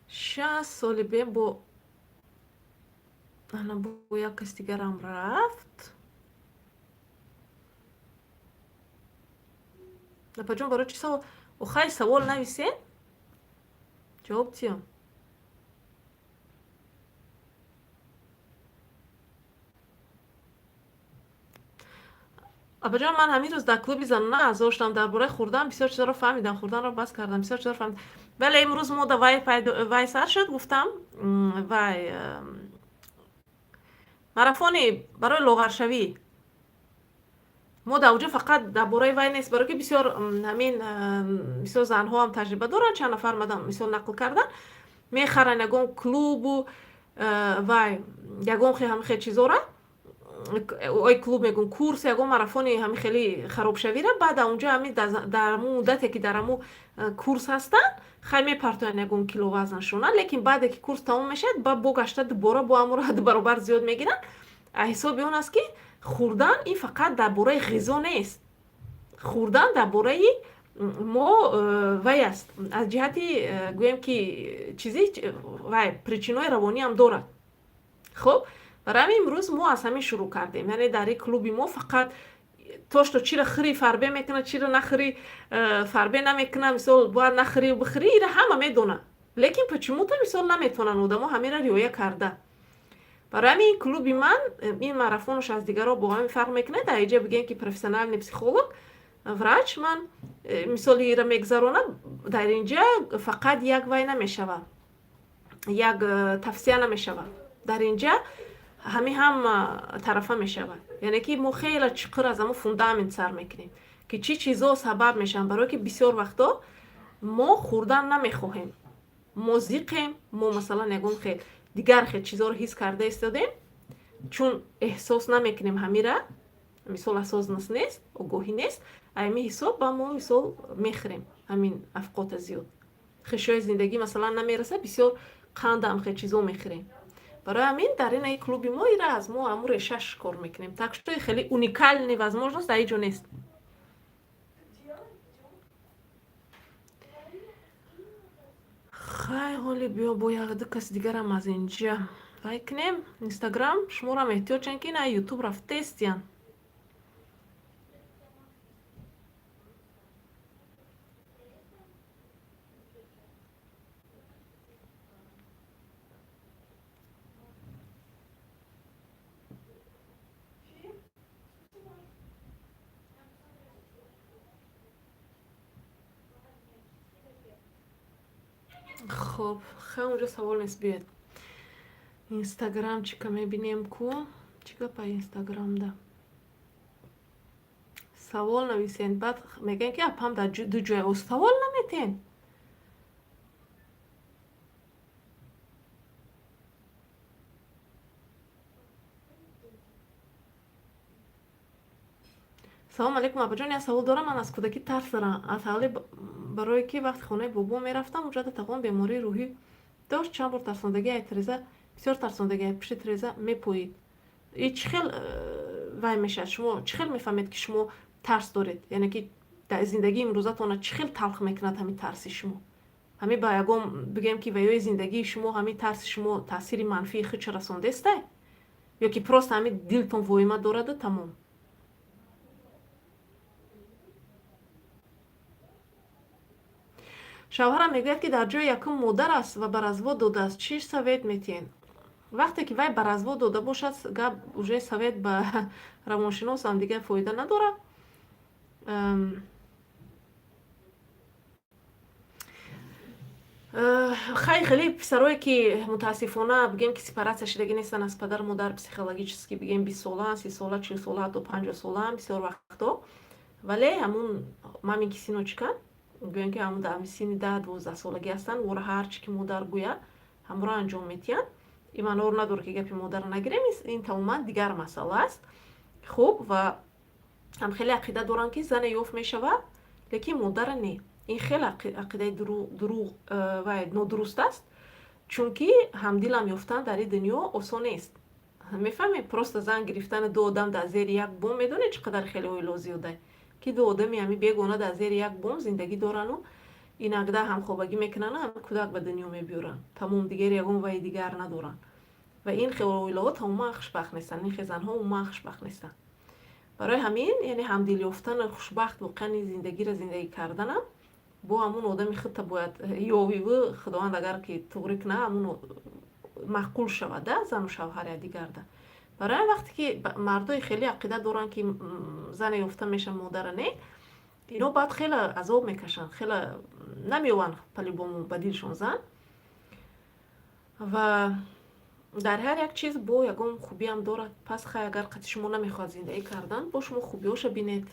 60 соли бе бо ана бо як кас дигарам рафт. Апаҷон, барои чӣ савол? Охай, савол нависен, ҷавоб тиям. Апаҷон, ман ҳамин рӯз дар клуби занона аъзо шудам. Дар бораи хӯрдан бисёр чизоро фаҳмидам, хӯрданро бас кардам, бисёр чизоро фаҳмидам. Бале, имрӯз мода вай пайдо, вай сар шуд, гуфтам, вай марафони барои лоғаршавӣ. Мо дар оҷо фақат дар бораи вай нест, барое ки бисёр ҳамин бисёр занҳоам таҷриба доранд. Чанд нафар омадан, мисол, нақл кардан, мехаранд ягон клубу вай, ягон ҳами хел чизора, ой, клуб мегӯм, курс, ягон марафони ҳами хели харобшавира. Баъд онҷо ҳами дар ҳамун муддате ки дар ҳамун курс ҳастанд, хай, мепартоянд ягон кило вазнашона, лекин баъде ки курс тамом мешавад, ба бо гашта дубора бо ҳамонро ду баробар зиёд мегиранд. Ҳисоби он аст, ки хӯрдан ин фақат дар бораи ғизо нест, хӯрдан дар бораи мо вай аст, аз ҷиҳати гӯем ки чизи вай, причинаҳои равониам дорад. Хуб, барои ҳамин имрӯз мо аз ҳамин шурӯъ кардем. Яъне дар ин клуби мо фақат то что чиро хӯри, фарбе мекунад, чиро нахӯри, фарбе намекунад, мисол, бояд нахӯрию бихӯрӣ, ира ҳама медонад, лекин почему-то, мисол, наметавонанд одамо ҳаминро риоя карда. Барои ҳамин ин клуби ман, ин марафонаш аз дигарҳо бо ҳамин фарқ мекунад. Дар иҷа бигӯем ки профессиональный психолог, врач ман, мисоли, ира мегузаронад. Дар инҷа фақат як вай намешавад, як тавсия намешавад, дар инҷа ҳамин ҳама тарафа мешавад. Яъне ки мо хеле чуқур аз ҳамон фундамент сар мекунем, ки чӣ чизо сабаб мешаванд, барое ки бисёр вақтҳо мо хӯрдан намехоҳем, мо зиқем, мо, масалан, ягон хел дигар хел чизоро ҳис карда истодем, чун эҳсос намекунем ҳамира, мисол, осознанность нест, огоҳӣ нест. Ами ҳисоб ба мо мисол мехӯрем ҳамин афқота зиёд. Хишои зиндагӣ масалан намераса, бисёр қандам хе чизо мехӯрем. Барои ҳамин дар инаи клуби мо ира аз мо ҳамун решаш кор мекунем. Так что хеле уникальный возможность дар иҷо нест. Хай, ҳоли биё бо якду кас дигарам аз инҷа вай кунем. Инстаграм шуморам эҳтиёҷ, ки на Ютуб рафтестиян. Хоб, хай, унҷо савол нест, биёед Инстаграм чика мебинем ку, чӣ гапа Инстаграмда. Савол нависен, баъд мегӯем, ки апам дар ду ҷоя о савол наметен. Салом алейкум, апаҷон, як савол дорам. Ман аз кӯдакӣ тарс дорам аз ҳавли, барое ки вақти хонаи бобо мерафтам, уҷада тағом бемории рӯҳӣ дошт, чанд бор тарсондагӣ ай тиреза, бисёр тарсондагӣ, ай пушти тиреза мепоид. И чӣ хел вай мешавад? Шумо чӣ хел мефаҳмед, ки шумо тарс доред? Яъне ки дар зиндагии имрӯзатона чӣ хел талх мекунад ҳамин тарси шумо? Ҳамин ба ягон, бигӯем, ки ваёи зиндагии шумо ҳамин тарси шумо таъсири манфии худша расондестай ё ки просто ҳамин дилтон воима дораду тамом? Шавҳарам мегӯяд, ки дар ҷои якум модар аст ва ба развод додааст. Чӣ совет метиҳед? Вақте ки вай ба развод дода бошад, гап уже совет ба равоншиносам дигар фоида надорад. Хай, хеле писарое, ки мутаассифона, бигем, ки сепарация шудагӣ нестанд аз падару модар, психологически, бигем, 20 сола, 30 сола, 40 сола, ҳатто 50 солаам бисёр вақтҳо, вале ҳамун маменьки сыночка, гӯем, ки ҳамун дар синни 10-12 солагӣ ҳастанд, вора ҳарчи ки модар гӯяд, ҳамонро анҷом медиҳанд. Ин маъноро надорад, ки гапи модарро нагирем, ин тамоман дигар масъала аст. Хуб, ва ҳам хеле ақида доранд, ки зане ёфт мешавад, лекин модара не. Ин хеле ақидаи дурӯғ ва нодуруст аст, чунки ҳамдилам ёфтан дар ин дунё осон нест, мефаҳмед? Просто зан гирифтани ду одам дар зери як бом, медонед, чӣ қадар хеле оило зиёда, ки ду одами ҳами бегона дар зери як бом зиндагӣ дорану инагда ҳамхобагӣ мекунану ҳами кӯдак ба дунё мебиёранд, тамом, дигар ягон ваи дигар надоранд. Ва ин хел оилаҳо тамоман хушбахт нестанд, ин хел занҳо умуман хушбахт нестанд. Барои ҳамин, яъне ҳамдил ёфтану хушбахт воқеан ин зиндагиро зиндагӣ карданам бо ҳамун одами худта бояд ёвиву Худованд агар ки туғрӣ кунад, ҳамун маъқул шавад да зану шавҳар якдигарда. Барои ҳамин, вақте ки мардои хеле ақида доранд, ки зане ёфта мешавад, модара не, ино баъд хеле азоб мекашанд, хеле намеёванд по-любому ба дилшон зан. Ва дар ҳар як чиз бо ягон хубиам дорад. Пас хай, агар қати шумо намехоҳад зиндагӣ кардан, бо шумо хубиҳоша бинед.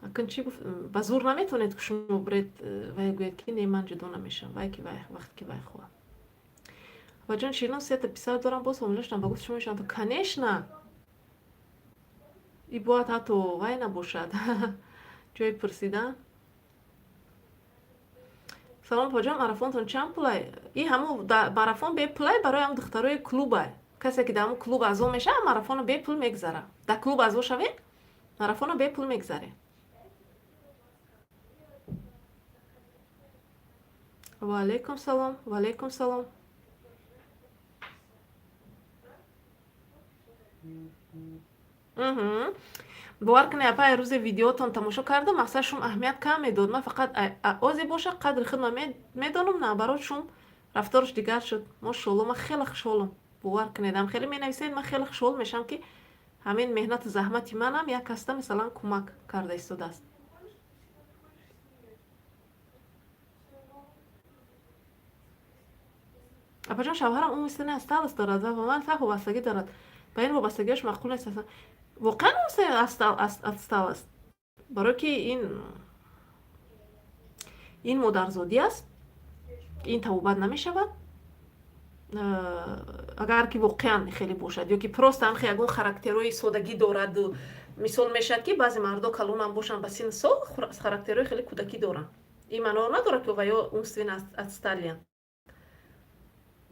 Акн чӣ гуфт, ба зур наметавонед, ки шумо биред вай гӯед, ки не, ман ҷудо намешавам, вай ки вай вақте ки вай хоҳад. Апаҷон Ширинов, сета писар дорам, боз ҳомила шудам, ба гуфти шумо мешавам? Конечно, и бояд ҳатто вай набошад ҷои пурсидан. Салом, апаҷон, марафонтон чанд пулай? И ҳамун марафон бепулай барои ҳамн духтарои клубай. Касе ки дар ҳамун клуб аъзо мешавад, марафонро бепул мегузарад. Дар клуб аъзо шавед, марафонро бепул мегузаред. Ваалайкум салом, ваалайкум салом. Бовар кунед, апа, рӯзе видеотон тамошо кардам, мақсад шум аҳамият кам медод. Ман фақат озе боша қадри худма медонам, наоборот, шум рафтораш дигар шуд, мошоалло. Ман хеле хушҳолам, бовар кунед. Ам хеле менависед, ман хеле хушҳол мешавам, ки ҳамин меҳнату заҳмати манам як касда, мисалан, кӯмак карда истодааст. Апаҷон, шавҳарам умственная отсталость дорад ва ба ман сахт вобастагӣ дорад. Ба ин вобастагиаш маъқул нест. Воқеан умственная отсталость, барое ки ин модарзодӣ аст, ин табобат намешавад. Агар ки воқеан хеле бошад ё ки просто ҳам ягон характерҳои содагӣ дораду, мисол, мешавад, ки баъзе мардо калонам бошанд ба синну сол, характерҳои хеле кӯдакӣ доранд. Ин маъноро надорад, ки ваё умственно отсталые нд.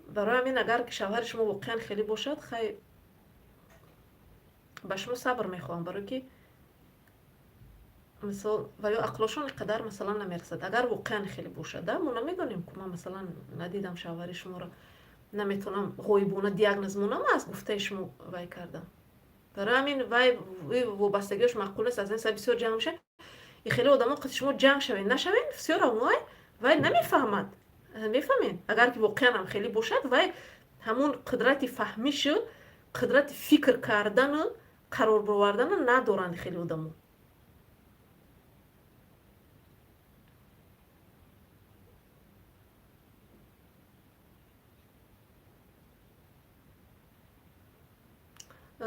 Барои ҳамин, агар ки шавҳари шумо воқеан хеле бошад, хай, ба шумо сабр мехоҳам, барое ки, мисол, ва ё ақлошон ин қадар, масалан, намерасад. Агар воқеан хеле бошад, да, мо намедонем ку, ман, масалан, надидам шавҳари шуморо, наметавонам ғоибона диагноз монам, аз гуфтаи шумо вай кардам. Барои ҳамин вай вобастагиёш маъқул нест. Аз ин сабаб бисёр ҷанг мешавад. И хеле одамо қати шумо ҷанг шавед, нашавед, всё равно вай намефаҳмад. Мефаҳмед? Агар ки воқеан ҳам хеле бошад, вай ҳамун қудрати фаҳмишу қудрати фикр кардану қарор бировардану надоранд хеле одамо.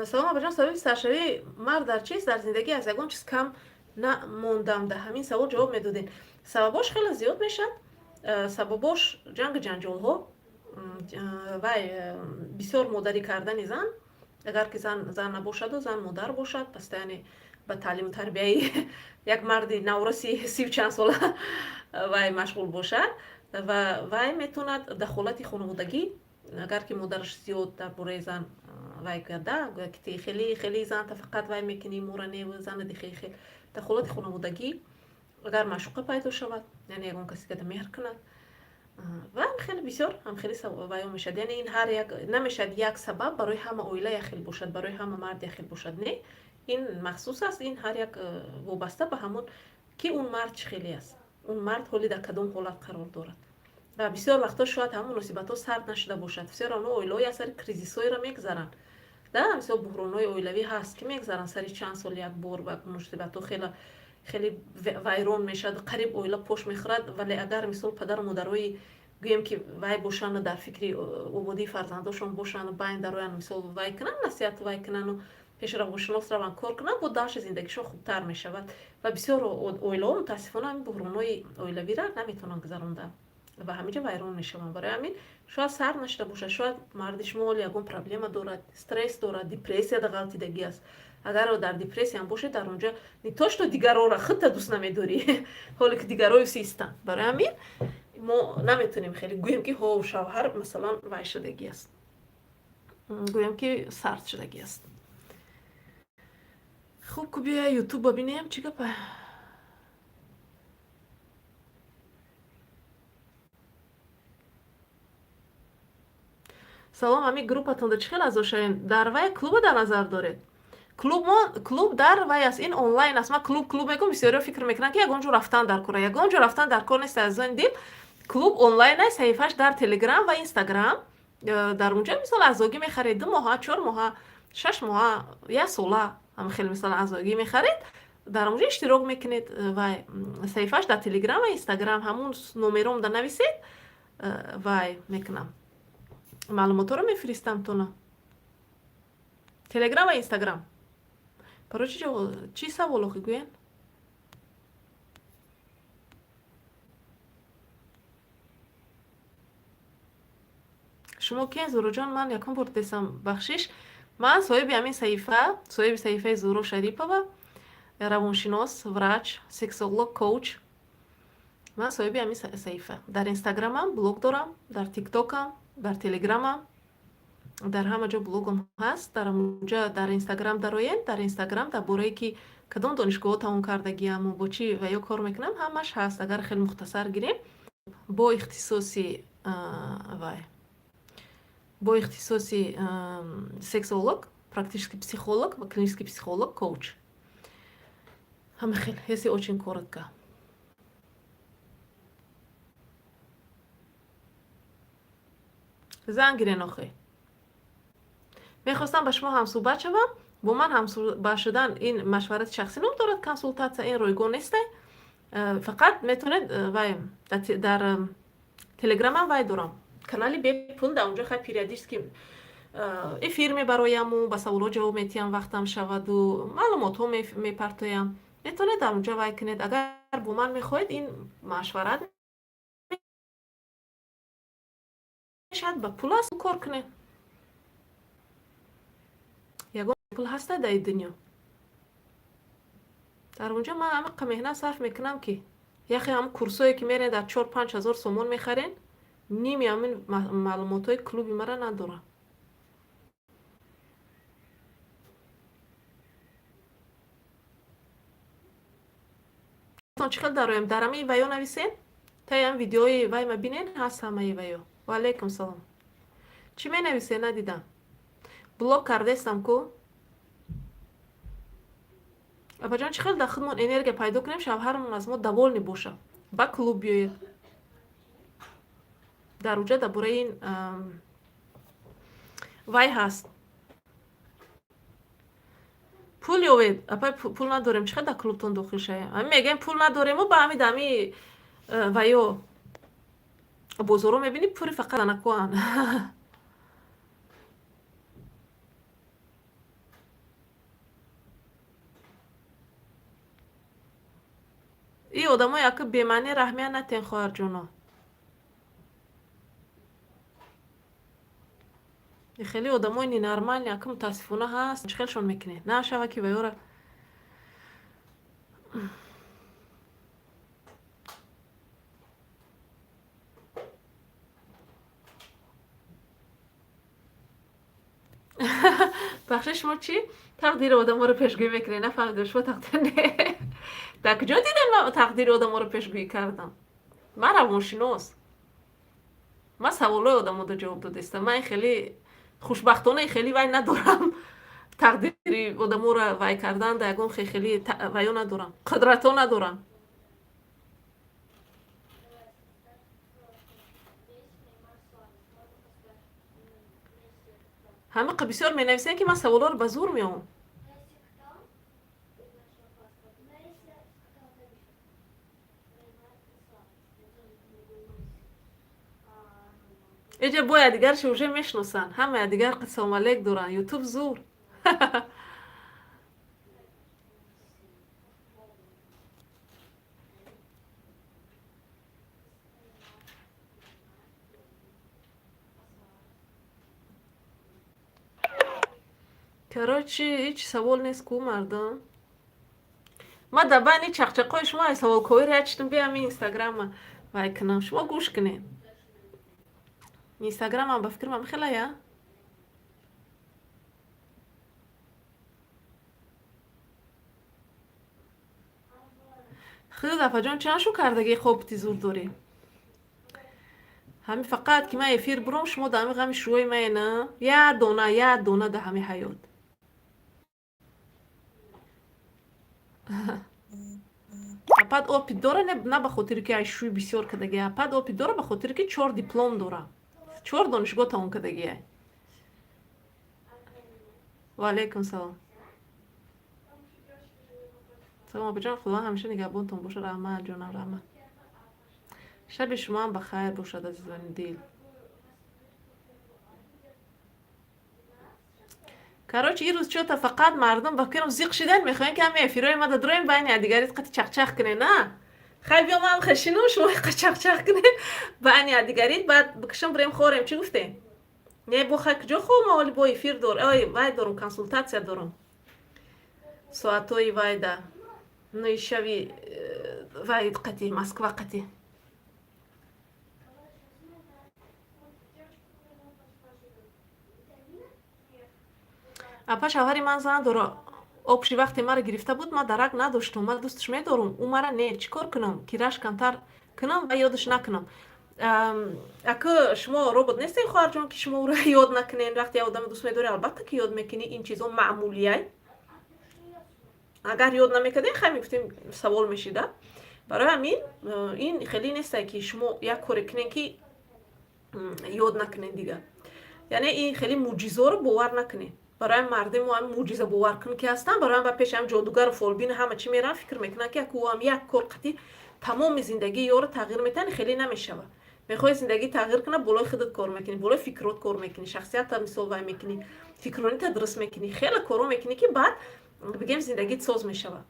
Салом, абаҷон, сабаби саршавии мард дар чист? Дар зиндагӣ аз ягон чиз кам намондам. Дар ҳамин савол ҷавоб медодем. Сабабош хеле зиёд мешавад. Сабабош ҷангу ҷанҷолҳо, вай бисёр модарӣ кардани зан. Агар ки зан зан набошаду зан модар бошад, постоянно ба таълиму тарбияи як марди навраси сию чанд сола вай машғул бошад, ва вай метавонад дахолати хонаводагӣ, агар ки модараш зиёд дар бораи зан вай гӯяд, да, гӯяд, ки ти хеле хеле занта фақат вай мекунӣ, мора неву зана дихе хел, дахолати хонаводагӣ, агар маъшуқа пайдо шавад, яъне ягон каси када меҳр кунад, ва хеле бисёр ҳам хеле ваё мешавад. Яъне ин ҳар як намешавад, як сабаб барои ҳама оила як хел бошад, барои ҳама мард як хел бошад. Не, ин махсус аст, ин ҳар як вобаста ба ҳамон ки он мард чӣ хеле аст, он мард ҳоли дар кадом ҳолат қарор дорад. Ва бисёр вақтҳо шояд ҳамон муносибатҳо сард нашуда бошад. Бисёр оно оилаҳои аз сари кризисҳоеро мегзаранд, да, мисол, буҳронҳои оилавӣ ҳаст, ки мегзаранд сари чанд сол як бор, ва муносибатҳо хеле хеле вайрон мешавад, қариб оила пош мехӯрад. Вале агар, мисол, падару модарои, гӯем, ки вай бошанду дар фикри ободии фарзандошон бошанду байн дароянд, мисол, вай кунанд, насиҳат вай кунанду пеши равоншинос раванд, кор кунанд, бо дальше зиндагишон хубтар мешавад. Ва бисёр оилаҳо, мутаассифона, ҳамин буҳронҳои оилавиро наметавонанд гузаронда ва ҳаминҷа вайрон мешаванд. Барои ҳамин шояд сар нашуда бошад, шояд марди шумо ҳоли ягон проблема дорад, стресс дорад, депрессияда ғалтидагӣ аст. Агар дар депрессиям бошед, дар онҷа не то что дигарора, худта дӯст намедорӣ, ҳоле ки дигарои систанд. Барои ҳамин мо наметавонем хеле гӯем, ки ҳо, шавҳар, масалан, вай шудагӣ аст, гӯем, ки сард шудагӣ аст. Хуб, ку бия Ютуба бинем, чӣ гапа. Салом, ҳамин группатонда чӣ хел аъзо шавем? Дар вай клуба дар назар доред? Клуб, мо клуб дар вай аст, ин онлайн аст. Ман клуб, клуб мегӯм, бисёриҳо фикр мекунанд, ки ягон ҷо рафтан дар кора. Ягон ҷо рафтан дар кор нест, азизони дил. Клуб онлайн аст, саҳифааш дар Телеграм ва Инстаграм. Дар онҷа, мисол, аъзогӣ мехаред, 2 моҳа, 4 моҳа, 6 моҳа, як сола, ҳама хеле, мисол, аъзогӣ мехаред, дар онҷо иштирок мекунед. Вай саҳифааш дар Телеграм ва Инстаграм, ҳамун номеромда нависед, вай мекунам, маълумотҳоро мефиристам тона. Телеграм ва Инстаграм. Барои чи, чӣ савол охи, гӯен? Шумо кен, Зуроҷон? Ман якум бор десам, бахшиш. Ман соҳиби ҳамин саҳифа, соҳиби саҳифаи Зуро Шарипова, равоншинос, врач, сексолог, коуч. Ман соҳиби ҳамин саҳифа дар Инстаграмам, блог дорам, дар Тиктокам, дар Телеграмам, дар ҳама ҷо блогом ҳаст. Дар онҷа, дар Инстаграм дароед, дар Инстаграм дар борае ки кадом донишгоҳҳо тамом кардагиаму бо чӣ ва ё кор мекунам, ҳамаш ҳаст. Агар хеле мухтасар гирем, бо ихтисоси вай, бо ихтисоси сексолог, практический психолог ва клинический психолог, коуч. Ҳама хел, если очень коротко. Занг гирен охи. Мехостам ба шумо ҳамсӯҳбат шавам. Бо ман ҳамсӯҳбат шудан ин машварати шахсӣ ном дорад, консултатсия, ин ройгон несте. Фақат метавонед вай, дар Телеграмам вай дорам, канали бепул. Дар онҷо хай периодически эфир мебарояму ба саволҳо ҷавоб метиҳам, вақтам шаваду маълумотҳо мепартоям. Метавонед дар онҷо вай кунед. Агар бо ман мехоҳед, ин машварат. Мешавад, ба пул аст, кор кунед. Ягон пул ҳаста дар ин дунё? Дар онҷо ман ҳамақа меҳнат сарф мекунам, ки яхе ҳам курсое, ки мерен, дар 4-5 ҳазор сомон мехарен, ними ҳамин маълумотҳои клуби мара надорам. Чӣ хел дароем? Дар ҳамаи ваё нависен, таи ҳам видеои вай ма бинен, ҳаст ҳамаи ваё. Ваалайкум салом. Чӣ менависен, надидам, блок кардестам ку. Апаҷон, чӣ хел дар худмон энергия пайдо кунем, шавҳарамон аз мо довольный боша? Ба клуб биёед. Дар уҷа дар бораи ин вай ҳаст. Пул ёвед, апай, пул надорем, чӣ хел дар клубтон дохил шавем? Ҳами мегӯем, пул надорему, ба ҳами дами ваё бозоро мебинӣ, пури фақат занакоан. И одамои ака бемаъни раҳмия натен, хоҳарҷоно. Хеле одамои ненормальный ака, мутаассифона, ҳаст. Чӣ хелшон мекунед, нашава ки ваёра. Бахши, шумо чӣ тақдири одаморо пешгӯӣ мекунед? Нафаҳмидам, шумо тақдир не, дар куҷо дидем ман тақдири одаморо пешгӯӣ кардам? Ман равоншинос, ман саволҳои одаморо ҷавоб додастам. Ман хеле хушбахтона хеле вай надорам, тақдири одаморо вай кардан да ягон хеле ваё надорам, қудратҳо надорам. Ҳамақа бисёр менависем, ки ман саволҳоро ба зур меом. Эҷа бо якдигаршо уже мешиносанд, ҳама якдигар салом алейк доранд. Ютуб зур. Короче, ҳеҷ савол нест ку, мардум. Ма дар байни чақчақҳои шумо ай саволкоиро ячтум, биям инстаграма вай кунам, шумо гӯш кунед. Инстаграмам, ба фикрам, хелая. Худо, апаҷон, чанд шу кардагӣ? Хобти зур дорӣ. Ҳами фақат ки ман эфир буром, шумо дар ҳами ғами шӯои мае, на як дона, як дона дар ҳами ҳаёт. Апад опыт дора, на ба хотире ки ай шӯи бисёр кардагӣ. Апад опыт дора, ба хотире ки чор диплом дора, чор донишгоҳ тамом кардагиай. Ваалайкум салом. Салом, апаҷон, Худо ҳамеша нигаҳбонтон бошад. Раҳмат, ҷонам, раҳмат. Шаби шумоам ба хайр бошад, азизони дил. Короче, ин рӯз чота фақат мардум, ба фикрам, зиқ шидан мехоҳем, ки ҳами эфирҳои ма дадроем, байни якдигарит қати чақчақ кунем. На, хай, биё, ман хешинум, шумо чақчақ кунем байни якдигарит, баъд бикушам, бирем хорем. Чӣ гуфтем? Не, бо хай, куҷо хоб? Ма ҳоли бо эфир дор, ой, вай дорум, консултатсия дорум соатҳои вайда нӯи шави, вай қати Москва қати. Апа, шавҳари ман зан дора. Обши вақте маро гирифта буд, ман дарак надоштум. Ман дӯсташ медорум, ӯ мара не. Чӣ кор кунам, ки рашк камтар кунам ва ёдаш накунам? Ака, шумо робот нестед, хоҳарҷон, ки шумо ӯро ёд накунед. Вақте як одаме дӯст медорӣ, албатта ки ёд мекунӣ. Ин чизо маъмулияй. Агар ёд намекардем, хай, мегуфтем, савол мешида. Барои ҳамин ин хеле несте, ки шумо як коре кунед, ки ёд накунед дигар. Яъне ин хеле мӯъҷизоро бовар накунед. Барои мардуми мо ҳами мӯъҷиза боваркун ки ҳастанд, барои ба пеши ҳам ҷодугару фолбину ҳама чӣ мераванд, фикр мекунанд, ки яку ҳам як кор қатӣ тамоми зиндагии ёро тағйир метиҳанд. Хеле намешавад. Мехоҳӣ зиндагӣ тағйир кунад, болои худат кор мекунӣ, болои фикрот кор мекунӣ, шахсията мисол вай мекунӣ, фикронита дуруст мекунӣ, хеле корҳо мекунӣ, ки баъд бигем, зиндагит соз мешавад.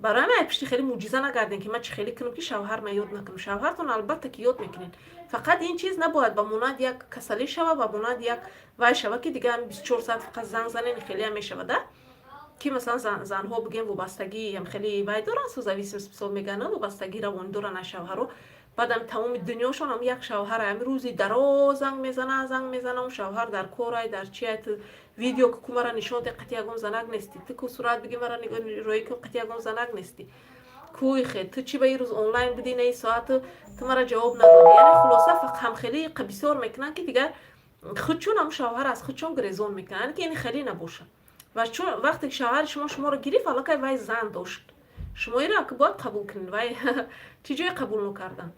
Барои ҳамин ай пишти хеле мӯъҷиза нагардем, ки ман чӣ хеле кунам, ки шавҳар ма ёд накунам. Шавҳартон албатта ки ёд мекунед. Фақат ин чиз набояд ба монанди як касалӣ шава, ба монанди як вай шава, ки дига 24 соат фақат занг занен. Хелеам мешава да, ки масалан занҳо, бигем, вобастагӣ ам хеле вай доранд, созависимость мисол мегӯянд, вобастагии равонӣ доранд аз шавҳаро. Баъдам тамоми дунёшон ам як шавҳар, ами рӯзи дароз занг мезана, занг мезана. Он шавҳар дар корай, дар чиай? Ту видео ку, мара нишон де, қати ягон занак нестӣ. Ту ку, сурат биги, мара роӣ кун, қати ягон занак нестӣ. Куй хе, ту чӣ ба ин рӯз онлайн будӣ, на ин соату ту мара ҷавоб надодӣ? Яъне хулоса, ҳамхелӣ бисёр мекунанд, ки дигар худчун ҳамн шавҳар аз худчун гирезон мекунанд. Яъне ки ин хеле набошад. Ва чун вақте ки шавҳари шумо шуморо гирифт, аллакай вай зан дошт. Шумо иро бояд қабул кунед. Вай чӣ ҷое қабул нокардан?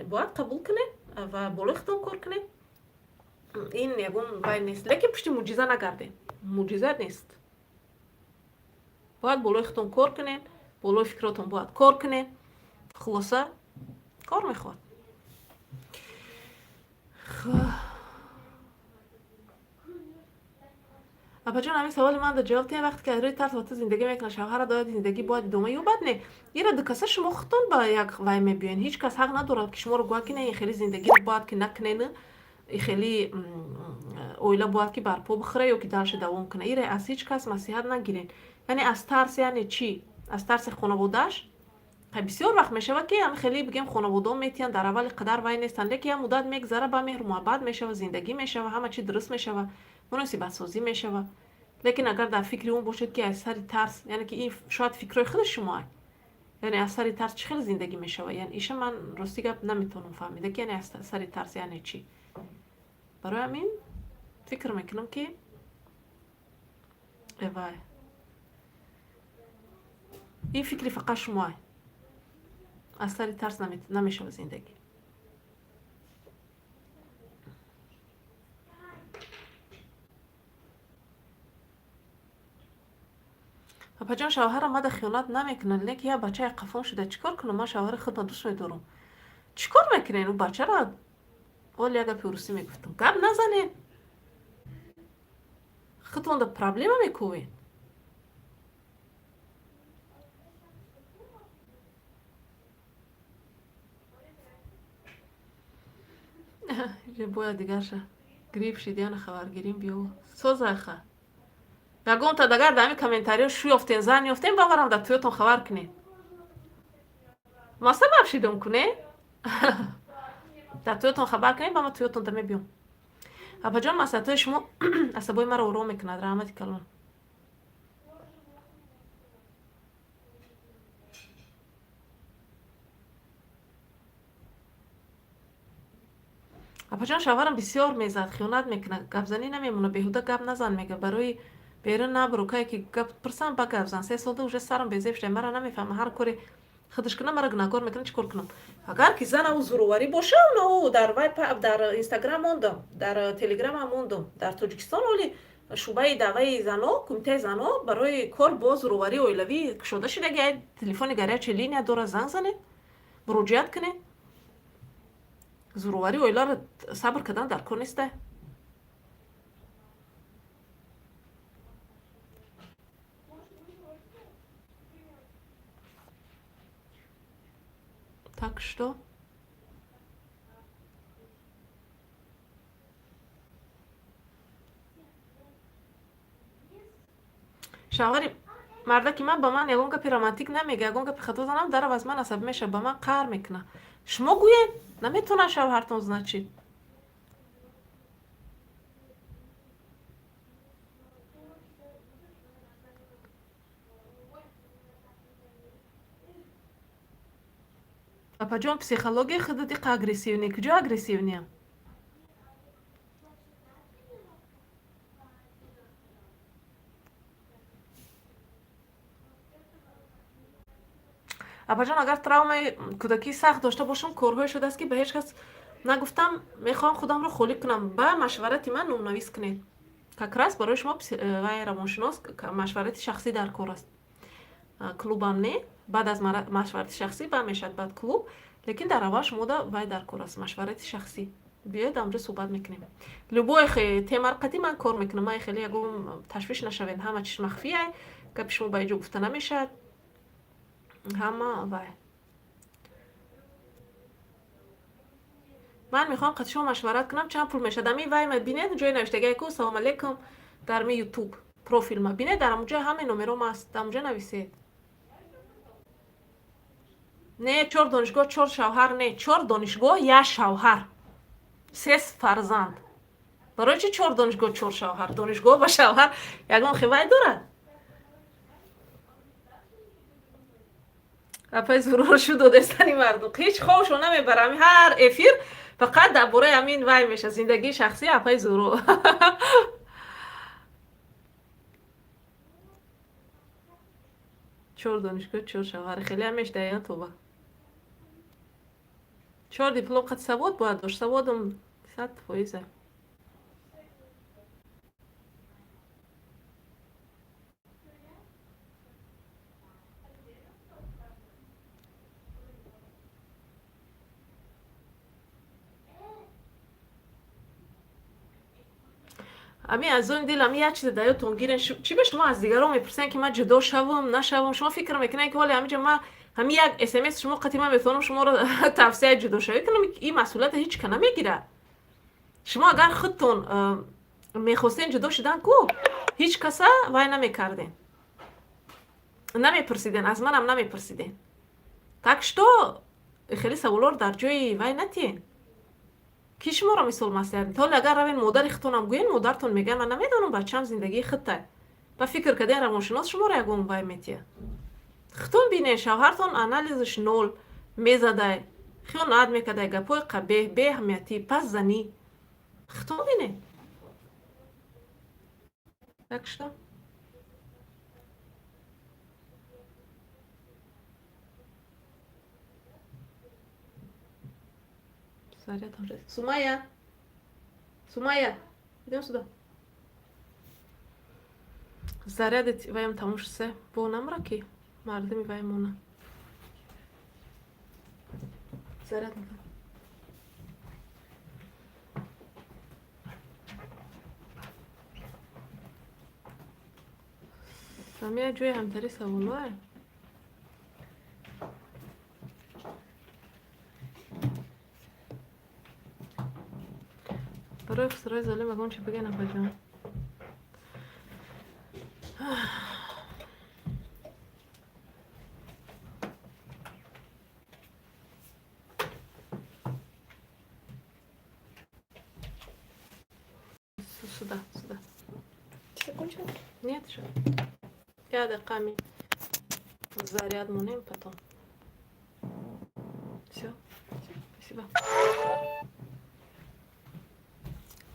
Бояд қабул кунед ва болои худтон кор кунед. Ин ягон вай нест, лекин пушти мӯъҷиза нагардед, мӯъҷиза нест. Бояд болои худтон кор кунед, болои фикротон бояд кор кунед. Хулоса, кор мехоҳад. Апаҷон, ҳамин саволи ман да ҷавоб диҳем. Вақте ки аз рӯи тарс бо ту зиндагӣ мекунад, шавҳара дояд, зиндагӣ бояд идома ёбад? Не, ира дукаса шумо худтон ба як вай мебиёед. Ҳеҷ кас ҳақ надорад, ки шуморо гӯяд, ки не, ин хеле зиндагиро бояд ки накунен, хеле оила бояд ки барпо бихӯра ё ки дальше давом куна. Ира аз ҳеҷ кас маслиҳат нагирен. Яъне аз тарс, яъне чӣ? Аз тарси хонаводааш? Бисёр вақт мешавад, ки ам хеле, бигем, хонаводао метиҳанд, дар аввали қадар вай нестанд, лекин як муддат мегзара, ба меҳру муҳаббат мешава, зиндагӣ мешава, ҳама чи дуруст мешава, муносибатсозӣ мешава. Лекин агар дар фикри он бошед, ки аз сари тарс, яъне ки ин шояд фикрҳои худи шумоа, яъне аз сари тарс чӣ хел зиндагӣ мешава? Яъне иша ман, рости гап, наметавонам фаҳмида, ки яъне аз сари тарс яъне чӣ. Барои ҳамин фикр мекунам, ки вай ин фикри фақат шумоа. Аз сари тарс намешава зиндагӣ. Апаҷон, шавҳарам мада хиёнат намекунад, лекин як бачае қафон шуда. Чӣ кор кунам? Ман шавҳари худро дӯст медорам. Чӣ кор мекунен ӯ бачаро? Оли як гапи урусӣ мегуфтам: гап назанен, худтонда проблема мекӯвен. Бояд дигарша грипп шид, яна хабаргирим биё созайха. Ягонта дагар дар ҳамин комментариҳо шу ёфтен, зан ёфтен, баварам дар туётон хабар кунед. Ма сабаб шидум куне, дар туётон хабар кунед, ба ма туётон да мебиём. Апаҷон, маслиҳатҳои шумо асабои маро ором мекунад. Раҳмати калон. Апаҷон, шавҳарам бисёр мезад, хиёнат мекунад, гапзанӣ намемонад, беҳуда гап назан мега, барои берун набуру, кае ки гап пурсам, ба гап зан. 3 солда уже сарам безеб шуда, мара намефаҳма, ҳар коре худаш кунам, мара гунаҳкор мекунад. Чӣ кор кунам? Агар ки зана ӯ зӯроварӣ боша, ӯ дар вай, дар Инстаграм мондам, дар Телеграмам мондам. Дар Тоҷикистон оли шӯъбаи даъваи зано, кумитаи зано барои кор бо зӯроварии оилавӣ кушода шудаги. Телефони горячая линия дора, занг занед, муроҷиат кунед. Зӯроварии оиларо сабр кардан дар кор неста. Так что шавҳари мардаки ман ба ман ягон гапи романтик намега, ягон гапи хато занам, дарав аз ман асабӣ мешавад, ба ман қаҳр мекунад. Шумо гӯед, наметавонад шавҳартон, значит. Апаҷон, психологияи худат иқа агрессивный. Куҷо агрессивный ям? Апаҷон, агар травмаи кӯдакии сахт дошта бошам, корҳое шудааст, ки ба ҳеҷ кас нагуфтам, мехоҳам худамро холӣ кунам. Ба машварати ман номнавис кунед. Как раз барои шумо вай равоншинос, машварати шахсӣ дар кор аст. Клубам не, баъд аз машварати шахсӣ ба мешавад баъд клуб, лекин дар аввал шумода вай дар кор аст, машварати шахсӣ. Биёед, амҷо суҳбат мекунем. Любой темаро қатъи ман кор мекунам. Ман хеле ягон ташвиш нашавед, ҳама чиз махфия, гапи шумо ба инҷо гуфта намешавад. Ҳама вай. Ман мехоҳам қати шумо машварат кунам, чанд пул мешавад? Ами вай ма бинед, ҷои навиштагие ку «Салом алейкум» дар ми Ютуб профилма бинед, дар ҳамуҷа ҳамаи номером аст, дар ҳамуҷа нависед. Не, чор донишгоҳ, чор шавҳар не, чор донишгоҳ, як шавҳар, се фарзанд. Барои чи чор донишгоҳ, чор шавҳар? Донишгоҳ ба шавҳар ягон хивай дорад? Апай зурур шу додестани мардум ҳеҷ хобшо намебарам. Ҳар эфир фақат дар бораи ҳамин вай меша, зиндагии шахсии апай Зуро. Чор донишгоҳ, чор шавҳар, хеле ҳам мешдая, тоба. Чор диплом қад савод бояд дошт. Саводам 100%-а. Ами азони дил, ами як чизе дар ёдтон гирен. Чӣ ба шумо аз дигарон мепурсен, ки ман ҷудо шавам, нашавам? Шумо фикр мекунед, ки ҳоле ҳамиҷа ма ҳами як смс шумо қати ман метавонам шуморо тавсияи ҷудошавӣ кунам? Ин масъулията ҳеҷ ка намегирад. Шумо агар худтон мехостен ҷудо шудан ку, ҳеҷ каса вай намекарден, намепурсиден, аз манам намепурсиден. Так что хеле саволоро дар ҷои вай натиен. Ки шуморо мисол маслиҳат? Ҳоле агар равен модари худтонам гӯен, модартон мегӯяд: «Ман намедонам, бачаам, зиндагии худтай». Ба фикр карден, равоншинос шуморо ягон вай метиҳад. Худтон бинен, шавҳартон анализаш нол мезадай, хиёнат мекардай, гапҳои қабеҳ, беаҳамиятӣ, пасзанӣ. Худтон бинен. Так что заряд. Сумая, Сумая, идем сюда. Зарядить ваям тамом шусе, бо намра, ки мардуми вай мона заряд мекунам. Самия, ҷои ҳамтари саволое. Барои хусурои золим ягон чи бигӯен, апаҷон. Сюда, сюда. Ты закончила? Нет еще. Я дақиқа заряд монем потом. Все. Спасибо.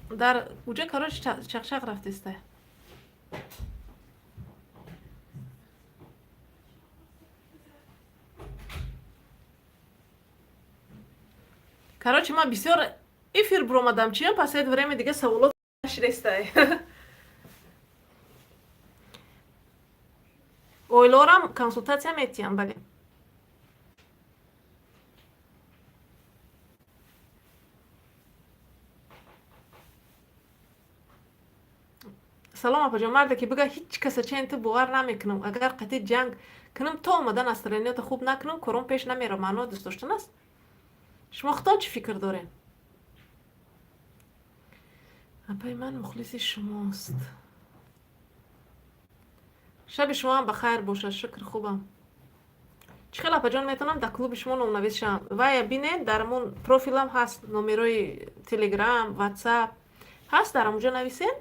Дар уҷа, короче, чақчақ рафтеста. Короче, ман бисёр эфир буромадам, чиям последнее время дига саволот нашидестай. Оилорам консултатсия метиҳам, бале. Салом, апаҷон. Марде ки бига ҳеҷ каса чен ту бовар намекунам, агар қатъи ҷанг кунам, то омада настроениёта хуб накунам, корон пеш намера, маъно дӯст доштан аст? Шумо худтон чӣ фикр доред? Апаи ман мухлиси шумост. Шаби шумоам ба хайр бошад. Шукр, хубам. Чӣ хел, апаҷон, метавонам дар клуби шумо номнавис шавам? Вая бинед, дар ҳамон профилам ҳаст номерои Телеграм, Ватсап ҳаст, дар ҳамонҷо нависен,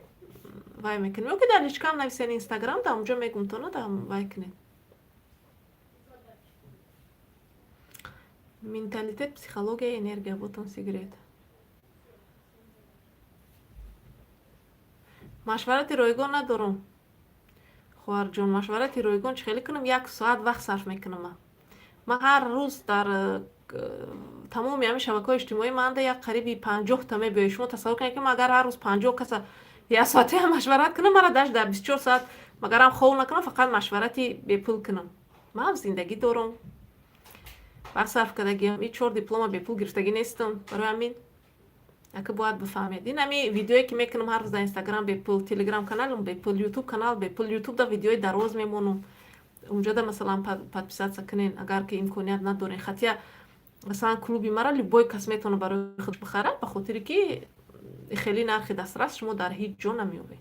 вай мекунем, ё ки дар личкам нависен, Инстаграм, дар ҳамонҷо мегумтона, дар вай кунед. Менталитет, психология, энергия, вот он секрет. Машварати ройгон надорам, хоҳарҷон. Машварати ройгон чӣ хеле кунам? Як соат вақт сарф мекунам. Ман ҳар рӯз дар тамоми ҳамин шабакаҳои иҷтимоӣ манда як қариби 50-та мебиёед. Шумо тасаввур кунед, ки ман агар ҳар рӯз 50 каса як соатаам машварат кунам, мара даш дар 24 соат магарам хов накунам, фақат машварати бепул кунам. Ман зиндагӣ дорам, вақт сарф кардагиам, и чор диплома бепул гирифтагӣ нестам. Барои ҳамин ака бояд бифаҳмед, ин ҳами видеое ки мекунам ҳар рӯз дар Инстаграм бепул, Телеграм каналам бепул, Ютуб канал бепул. Ютуб да видеои дароз мемонам. Унҷода, масалан, подписаться кунен, агар ки имконият надорен. Хотя, масалан, клуби мара любой кас метавона барои худ бихарад, ба хотире ки хеле нархи дастрас шумо дар ҳеҷ ҷо намеёбед.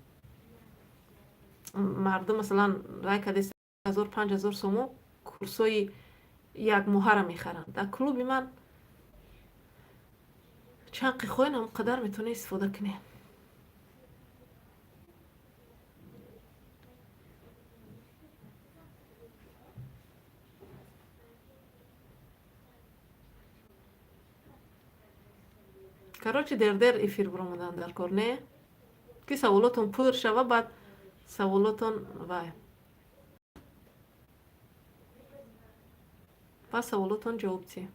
Мардум, масалан, рай кардест, 1000, 5000 сомо курсҳои якмоҳара мехаранд. Дар клуби ман чанд қи хоҳед, ҳамон қадар метавонед истифода кунед. Короче, дер-дер эфир биромадан дар кор, не ки саволотон пур шава, баъд саволотон вай, ба саволотон ҷавоб диҳем.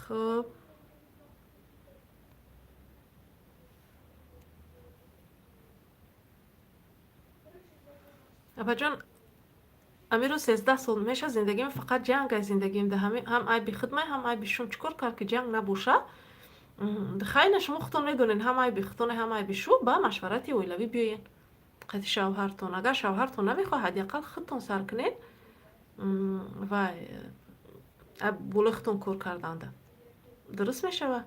Хуб, апаҷон, амиро 13 сол меша, зиндагим фақат ҷанг ай. Зиндагим да ҳам айби худмай, ҳам айби шум. Чӣ кор кард, ки ҷанг набоша? Хайна, шумо худтон медонед, ҳам айби худтоне, ҳам айби шу. Ба машварати оилавӣ биёен қати шавҳартон. Агар шавҳартон намехоҳад, ҳадди ақал худтон сар кунед ва болои худтон кор карданда дуруст мешавад.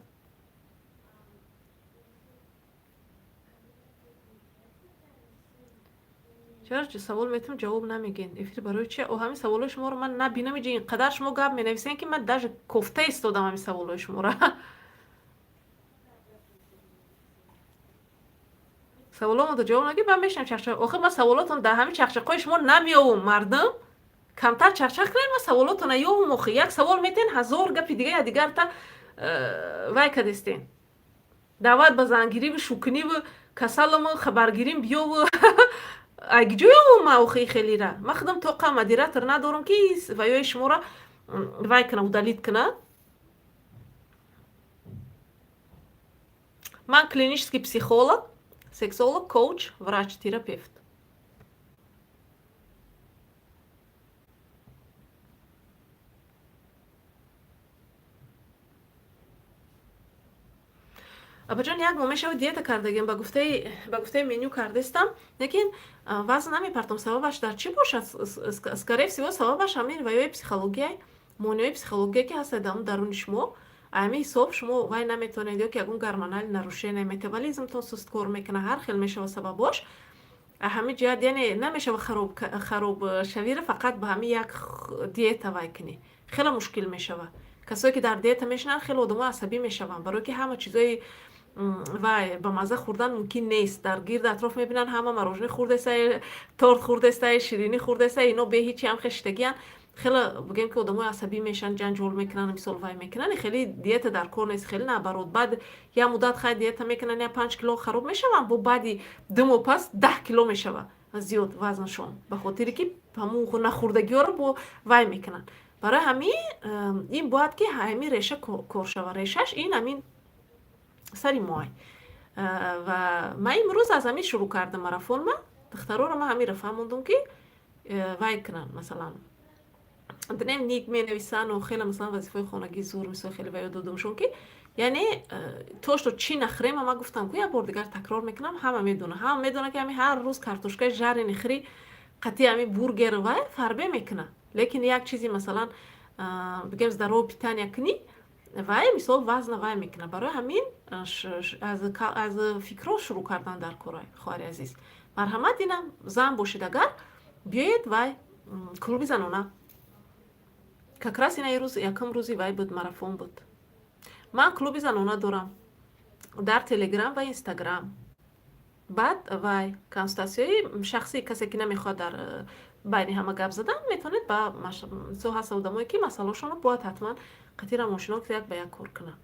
Чаро савол метавон, ҷавоб намегӯед? Эфир барои чи? О, ҳамин саволҳои шуморо ман набинам. Иҷа ин қадар шумо гап менависем, ки ман даже кофта истодам ҳамин саволҳои шуморо. Саволомонро ҷавоб нагӣ, баъд мешинам чахчақ. Охир ман саволотон дар ҳамин чахчақҳои шумо намеёвум. Мардум, камтар чахчақ кунед, ман саволотона ёвум. Охи як савол метен, ҳазор гапи дига дигарта вай кадестен, даъват ба зангириву шукуниву касалому хабаргирим биёву. Айгиҷо ёвум ма охи хелира? Ман худам тоқа модератор надорам, ки ваёи шуморо вай куна, удалить куна. Ман клинический психолог, сексолог, коуч, врач терапевт. Абаҷон, як моҳ мешавад, диета кардагем, ба гуфтаи меню кардестам, лекин вазн намепартом. Сабабаш дар чӣ бошад? Скорее всего, сабабаш ҳамин ваёи психология, монеаи психология, ки ҳастад дар даруни шумо. Ҳамин ҳисоб шумо вай наметавонед, ё ки ягон гормональное нарушение, метаболизмтон суст кор мекунад, ҳар хел мешава сабабош. Ҳамин ҷиҳат, яъне, намешава харобшавиро фақат ба ҳамин як диета вай кунӣ, хеле мушкил мешава. Касое ки дар диета мешинанд, хеле одамои асабӣ мешаванд, барое ки ҳама чизои вай ба мазза хӯрдан мумкин нест. Дар гирди атроф мебинанд, ҳама мороженое хӯрдеста, торт хӯрдеста, ширинӣ хӯрдеста, ино бе ҳичи ҳам хештагиян. Хеле, бигем, ки одамои асабӣ мешаванд, ҷанҷол мекунанд, мисол, вай мекунанд. Хеле диета дар кор нест, хеле наоборот. Баъд як муддат хай диета мекунанд, як 5 кило хароб мешаванд, бо баъди 2 моҳ пас 10 кило мешава зиёд вазншон, ба хотире ки ҳамун нахӯрдагиҳоро бо вай мекунанд. Барои ҳамин ин бояд ки ҳамин реша кор шава. Решаш ин ҳамин сари моай. Ва ман имрӯз аз ҳамин шурӯъ кардам марафонма. Духтароро ман ҳаминро фаҳмондум, ки вай кунанд, масалан, дневник менависану хеле, масалан, вазифаи хонагӣ зур, мисол, хеле ба ёд додумшон, ки яъне то что чӣ нахӯрем. Ман гуфтам ку, як бор дигар такрор мекунам, ҳама медона, ҳама медона, ки ҳамин ҳар рӯз картошкаи жареный хӯри қатъи ҳамин бургер вай фарбе мекунад. Лекин як чизи, масалан, бигем, здоровое питание кунӣ, вай, мисол, вазна вай мекунад. Барои ҳамин аз фикрҳо шурӯъ кардан дар кора. Хоҳари азиз, марҳамат, ина зан бошед, агар биёед вай клуби занона. Как раз ина рӯз якум рӯзи вай буд, марафон буд. Ман клуби занона дорам дар Телеграм ва Инстаграм. Баъд вай консултатсияи шахсӣ, касе ки намехоҳад дар байни ҳама гап задан, метавонед ба мисол, ҳаст одамое ки масъалаошонро бояд ҳатман қатъи равоншинос як ба як кор кунанд.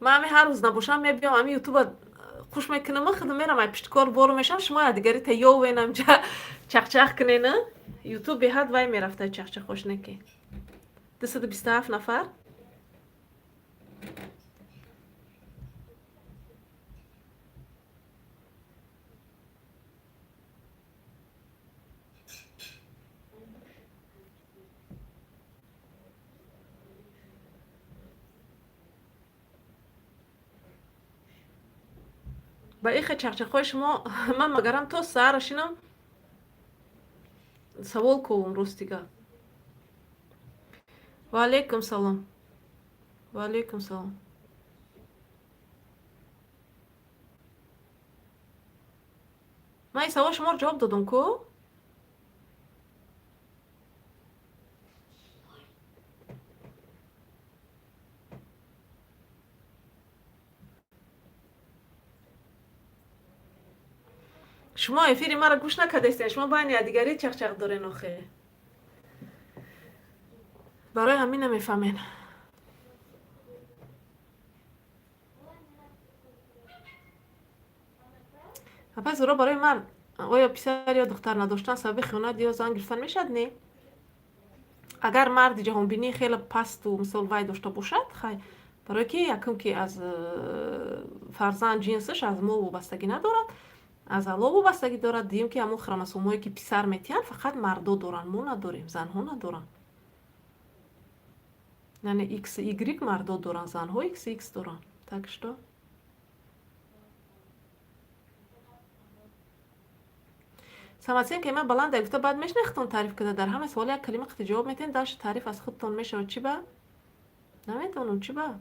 Ман ҳами ҳар рӯз набошам, мебиём, ҳами Ютуба хуш мекунам, худам мерам, ай пишткор бору мешам, шумо дигарита ёвен, амҷа чахчах кунена. Ютуб беҳад вай мерафта, чахчахош не ки 227 нафар. Ба ихе чақчақҳои шумо ман магарам то саҳара шинам савол ковум, ростига. Ва алейкум салом, ва алейкум салом. Ман ин савол шуморо ҷавоб додам ку. Шумо эфири маро гӯш накардастен, шумо байни якдигарӣ чақчақ дорен, охе, барои ҳамин намефаҳмен. Апай Зуро, барои мард оё писар ё духтар надоштан сабаби хиёнат ё зан гирифтан мешавад? Не. Агар марди ҷаҳонбинии хеле пасту, мисол, вай дошта бошад, хай, барое ки якум ки аз фарзанд ҷинсаш аз мо вобастагӣ надорад, аз Алло вобастагӣ дорад. Дуюм ки ҳамон хромосомое ки писар метиҳанд, фақат мардо доранд, мо надорем, занҳо надоранд. Яъне X Y мардо доранд, занҳо X X доранд. Так что самооценкаи ман баланда гуфта, баъд мешнахтон таъриф карда, дар ҳама савол як калима қати ҷавоб метиҳем, дальше таъриф аз худтон мешавад. Чӣ ба? Наметавонам, чӣ ба?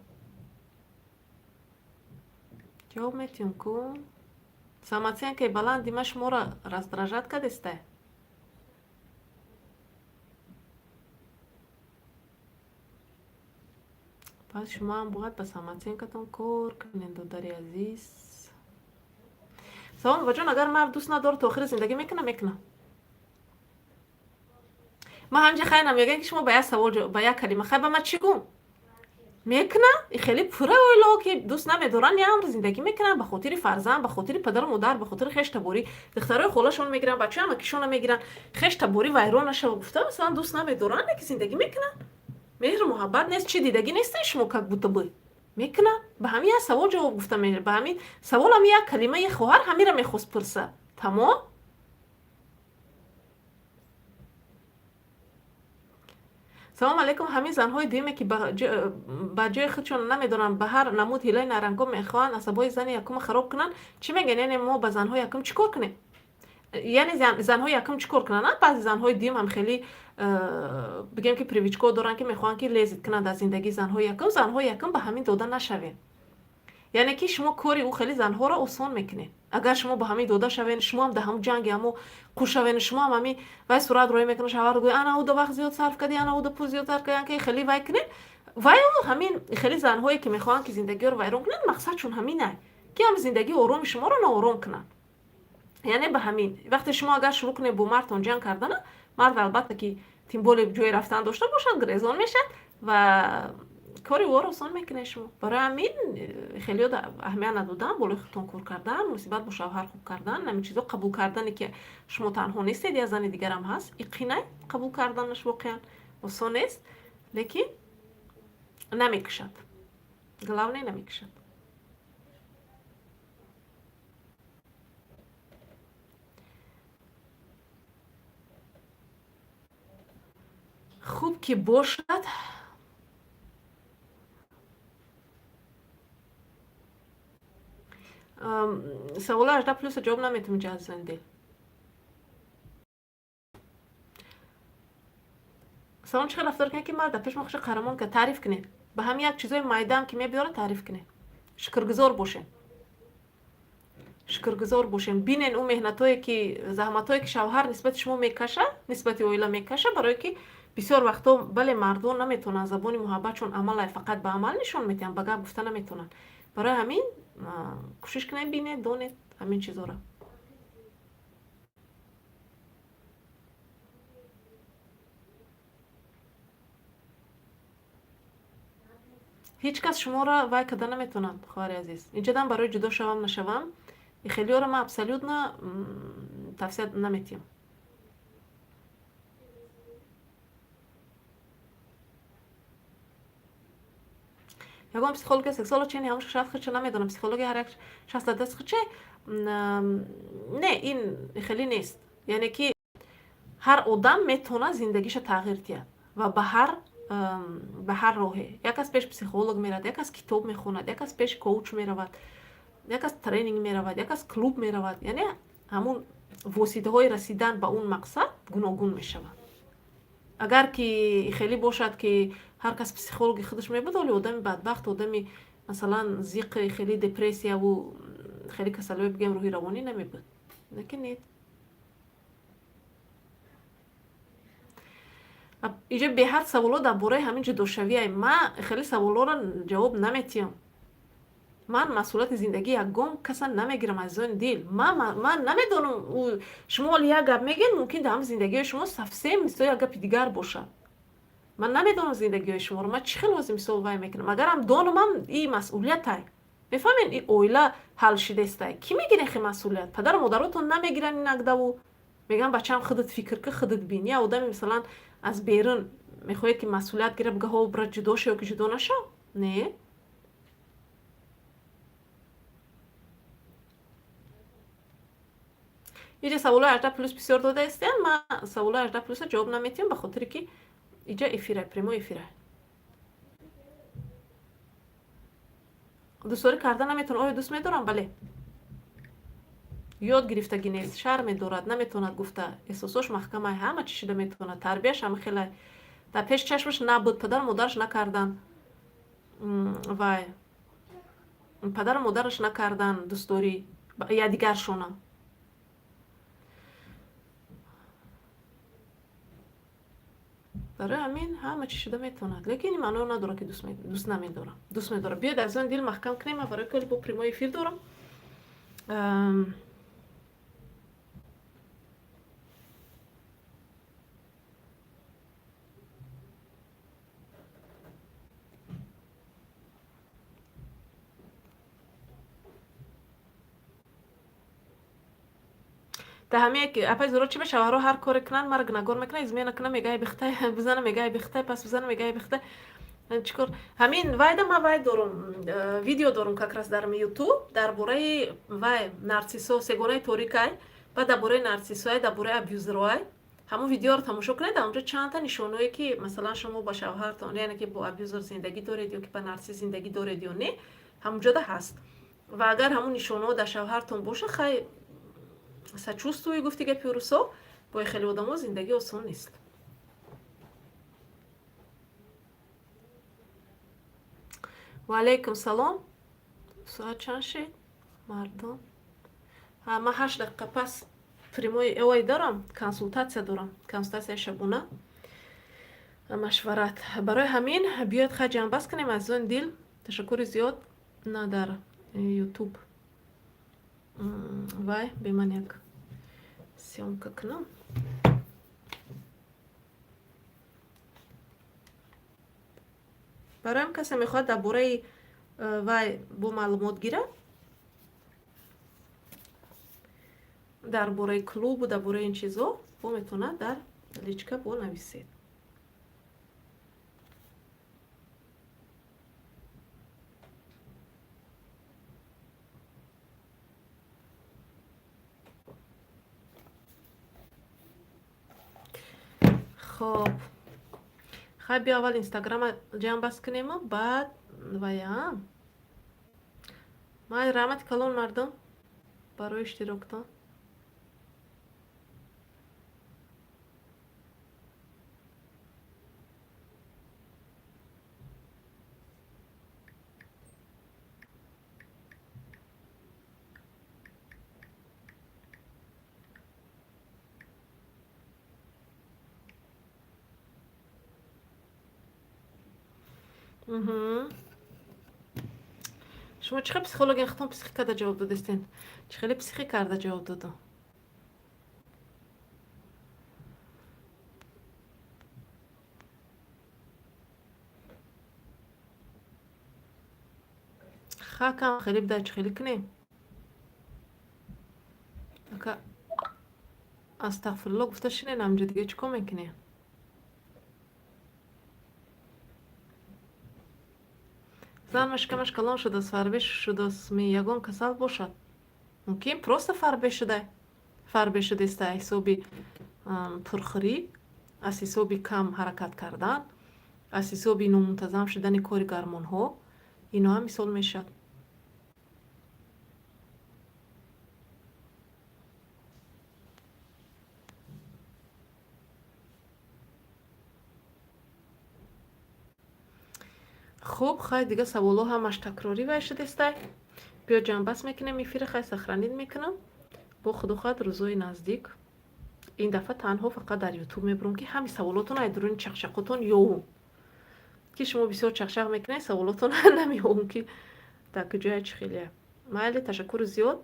Ҷавоб метиҳем ку. Самооценкаи баланди ма шуморо раздражать кардестай? Пас шумоам бояд ба самооценкатон кор кунед, додари азиз. Салом, бабаҷон. Агар мард дӯст надорад, то охири зиндагӣ мекуна? Мекуна. Ман ҳамҷа хай намегӯям, ки шумо ба як савол, ба як калима. Хай, ба ман чӣ гум? Мекуна. Хеле пура оилаҳо ки дӯст намедоранд, ямр зиндагӣ мекунанд ба хотири фарзанд, ба хотири падару модар, ба хотири хештаборӣ. Духтарои холашон мегиранд, бачаи амакишона мегиранд, хештаборӣ вайрон нашава гуфта. Масалан, дӯст намедоранд, ки зиндагӣ мекунанд, меҳру муҳаббат нест. Чӣ дидагӣ нестен шумо, как будто бы мекунанд. Ба ҳамин як савол ҷавоб гуфта, ба ҳамин савол, ҳами як калимаи хоҳар ҳамира мехост пурса, тамом. Салому алайкум. Ҳамин занҳои дуюме, ки ба ҷои худшон намедонанд, ба ҳар намуд ҳилаи нарангҳо мехоҳанд асабҳои зани якума хароб кунанд, чӣ мегӯянд? Яъне мо ба занҳои якум чӣ кор кунем? Яъне занҳои якум чӣ кор кунанд? Баъзе занҳои дуюм ҳам хеле, бигем, ки привычко доранд, ки мехоҳанд, ки лезть кунанд аз зиндагии занҳои якум. Занҳои якум ба ҳамин дода нашавед. Яъне ки шумо кори ӯ хеле занҳоро осон мекунед. Агар шумо ба ҳамин дода шавед, шумо ҳам дар ҳамун ҷанги ҳамо қуш шавед, шумо ҳам ҳамин вай сурат роӣ мекунад, шавҳар гӯяд: «Ана уда вақт зиёд сарф кардӣ, ана уда пул зиёд сарф кардӣ», ки хеле вай кунед. Вай ҳамин хеле занҳое, ки мехоҳанд, ки зиндагиёро вайрон кунанд, мақсадшон ҳаминай, ки ҳам зиндагии ороми шуморо ноором кунанд. Яъне ба ҳамин вақте шумо агар шурӯъ кунед бо мардтон ҷанг кардана, мард албатта ки тем более ҷое рафтан дошта бошад, грезон мешавад ва кори ӯро осон мекунед шумо. Барои ҳамин хелео аҳамият надодан, болои худтон кор кардан, муносибат бо шавҳар хуб кардан, ҳамин чизо, қабул кардане, ки шумо танҳо нестед, як зани дигарам ҳаст. Иқинай қабул карданаш воқеан осон нест, лекин намекушад, главное, намекушад. Хуб ки бошад. Саволи 18 плюса ҷавоб наметавонем ҷа, азизони дил. Салом, чӣ хел рафтор кунед, ки мард дар пеш мо хуша қаҳрамон кард? Таъриф кунед. Ба ҳамин як чизои майдаам, ки мебиёрад, таъриф кунед. Шукргузор бошед, шукргузор бошем. Бинен ӯ меҳнатое, ки заҳматое, ки шавҳар нисбати шумо мекаша, нисбати оила мекаша. Барое ки бисёр вақтҳо, бале, мардон наметавонанд забони муҳаббатшон амалай, фақат ба амал нишон медиҳанд, ба гап гуфта наметавонанд. Барои ҳамин кӯшиш кунед, бинед, донед ҳамин чизоро. Ҳеҷ кас шуморо вай карда наметавонад, хоҳари азиз. Инҷадан барои ҷудо шавам, нашавам, хелиёро ман абсолютно тавсия наметиҳам. Ягон психолог, сексолог чени ҳамаш шахс худша намедонам. Психология ҳар як шахс дар дасти худше. Не, ин хеле нест. Яъне ки ҳар одам метавонад зиндагиша тағйир диҳад ва ба ҳар роҳе. Як кас пеш психолог меравад, як кас китоб мехонад, як кас пеш коуч меравад. Як кас тренинг меравад, як кас клуб меравад. Яъне ҳамун воситаҳои расидан ба он мақсад гуногун мешаванд. Агар ки хеле бошад, ки ҳар кас психологи худаш мебуд, оли одами бадбахт, одами, масалан, зиқи, хеле депрессияву хеле касалиҳои, бигем, рӯҳи равонӣ намебуд. Лекин нет, иҷо беҳад саволо дар бораи ҳамин ҷудошавия. Ман хеле саволоро ҷавоб наметиҳам. Ман масъулияти зиндагии ягон каса намегирам, азизони дил. Ман намедонам, шумо ҳоли як гап мегӯед, мумкин дар ҳам зиндагиҳои шумо совсем мисол як гапи дигар бошад. Ман намедонам зиндагиҳои шуморо. Ман чӣ хел ҳозир мисол вай мекунам? Агарам донумам, и масъулиятай, мефаҳмед, и оила ҳал шидестай, кӣ мегирад хе масъулият? Падару модаротон намегиранд инагдаву мегӯянд: «Бачаам, худат фикр ки, худат бин». Я одаме, масалан, аз берун мехоҳед, ки масъулият гира, бига: «Ҳо, бира, ҷудо шав ё ки ҷудо нашав». Не, иҷа саволои 18+ бисёр додаистем. Ман саволои 18+а ҷавоб наметиҳам, ба хотире ки иҷа эфира, прямой эфира. Дӯстдорӣ карда наметавонам. Оё дӯст медорам? Бале. Ёд гирифтагӣ нест, шарме дорад, наметавонад гуфта, эҳсосош маҳкамай, ҳама чӣ шида метавонад. Тарбияш ҳама хелай, дар пеши чашмаш набуд, падару модараш накардан. Вай, падару модараш накардан дӯстдорӣ якдигаршона. Барои ҳамин ҳама чӣ шуда метавонад, лекин ин маъно надорад, ки дӯст намедорам. Дӯст медорам. Биёед, азизони дил, маҳкам кунем. Ман барои коли бо прямой эфир дорам. Дар ҳамин апаи Зуро, чӣ мешава? Шавҳарҳо ҳар коре кунанд, маро гунаҳгор мекунанд. Измена кунам, мегаи бихтай, бизана, мегаи бихтай, пас бизана, мегаи бихтай. Чӣ кор? Ҳамин вайда ман вай дорум, видео дорум как раз дар Ютуб дар бораи вай нарсисо, сегонаи торикай, баъд дар бораи нарсисоай, дар бораи абюзероай. Ҳамон видеоро тамошо кунед. Дар онҷо чандта нишонаое, ки, масалан, шумо ба шавҳартон, яъне ки бо абюзер зиндагӣ доред ё ки ба нарсис зиндагӣ доред ё не, ҳамонҷода ҳаст. Ва агар ҳамон нишонаҳо дар шавҳартон боша, хай, сочувствую, гуфти гапи русо, бо хеле одамо зиндагӣ осон нест. Ваалайкум салом. Соат чанд шид, мардум? Ман 8 дақиқа пас прямой эфир дорам, консултатсия дорам, консултатсияи шабона, машварат. Барои ҳамин биёед, хай, ҷамъбаст кунем, азизони дил. Ташаккури зиёд. На дар Ютуб вай беман як съёмка кунам. Бароям касе мехоҳад дар бораи вай бо маълумот гирад, дар бораи клубу дар бораи ин чизо, бо метавонад дар личка бо нависед. Хоб, хай, биё, аввал Инстаграма ҷамъбаст кунему баъд вая. Май, раҳмати калон, мардум, барои иштироктон. Шумо чӣ хел психологин? Худтон психикада ҷавоб додистен. Чӣ хеле психикарда ҷавоб додам? Хакам хеле бидай, чӣ хеле кунем? Ака, астағфирулло гуфта шинен ҳамҷо, дига чӣ кор мекунем? Зан шикамаш калон шудааст, фарбе шудааст, ми ягон касал бошад? Мумкин, просто фарбе шуда, фарбе шудааст ҳисоби пурхӯрӣ, аз ҳисоби кам ҳаракат кардан, аз ҳисоби номунтазам шудани кори гормонҳо. Ино ҳам мисол мешавад. Хуб, хай, дига саволҳо ҳамаш такрорӣ вай шудестай. Биё, ҷамъбаст мекунем эфира. Хай, сохранить мекунам. Бо худо хоҳад, рӯзои наздик ин дафъа танҳо фақат дар Ютуб мебурам, ки ҳами саволотон ай дуруни чақчақотон ёвум, ки шумо бисёр чақчақ мекунед, саволотон намеёвум, ки дар куҷоя, чӣ хелия. Майли, ташаккури зиёд.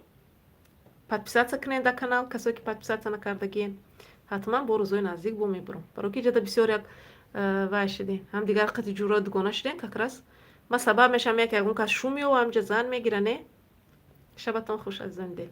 Подписаться кунед дар канал, касое ки подписаться накардагиен. Ҳатман бо рӯзои наздик бо мебурам, баро ки иҷода бисёр як вай шудем, ҳамдигар қати ҷура дугона шудем. Как раз ман сабаб мешавам, як ягон кас шум меёва, ҳамҷа зан мегира, не? Шабатон хуш, азизони дил.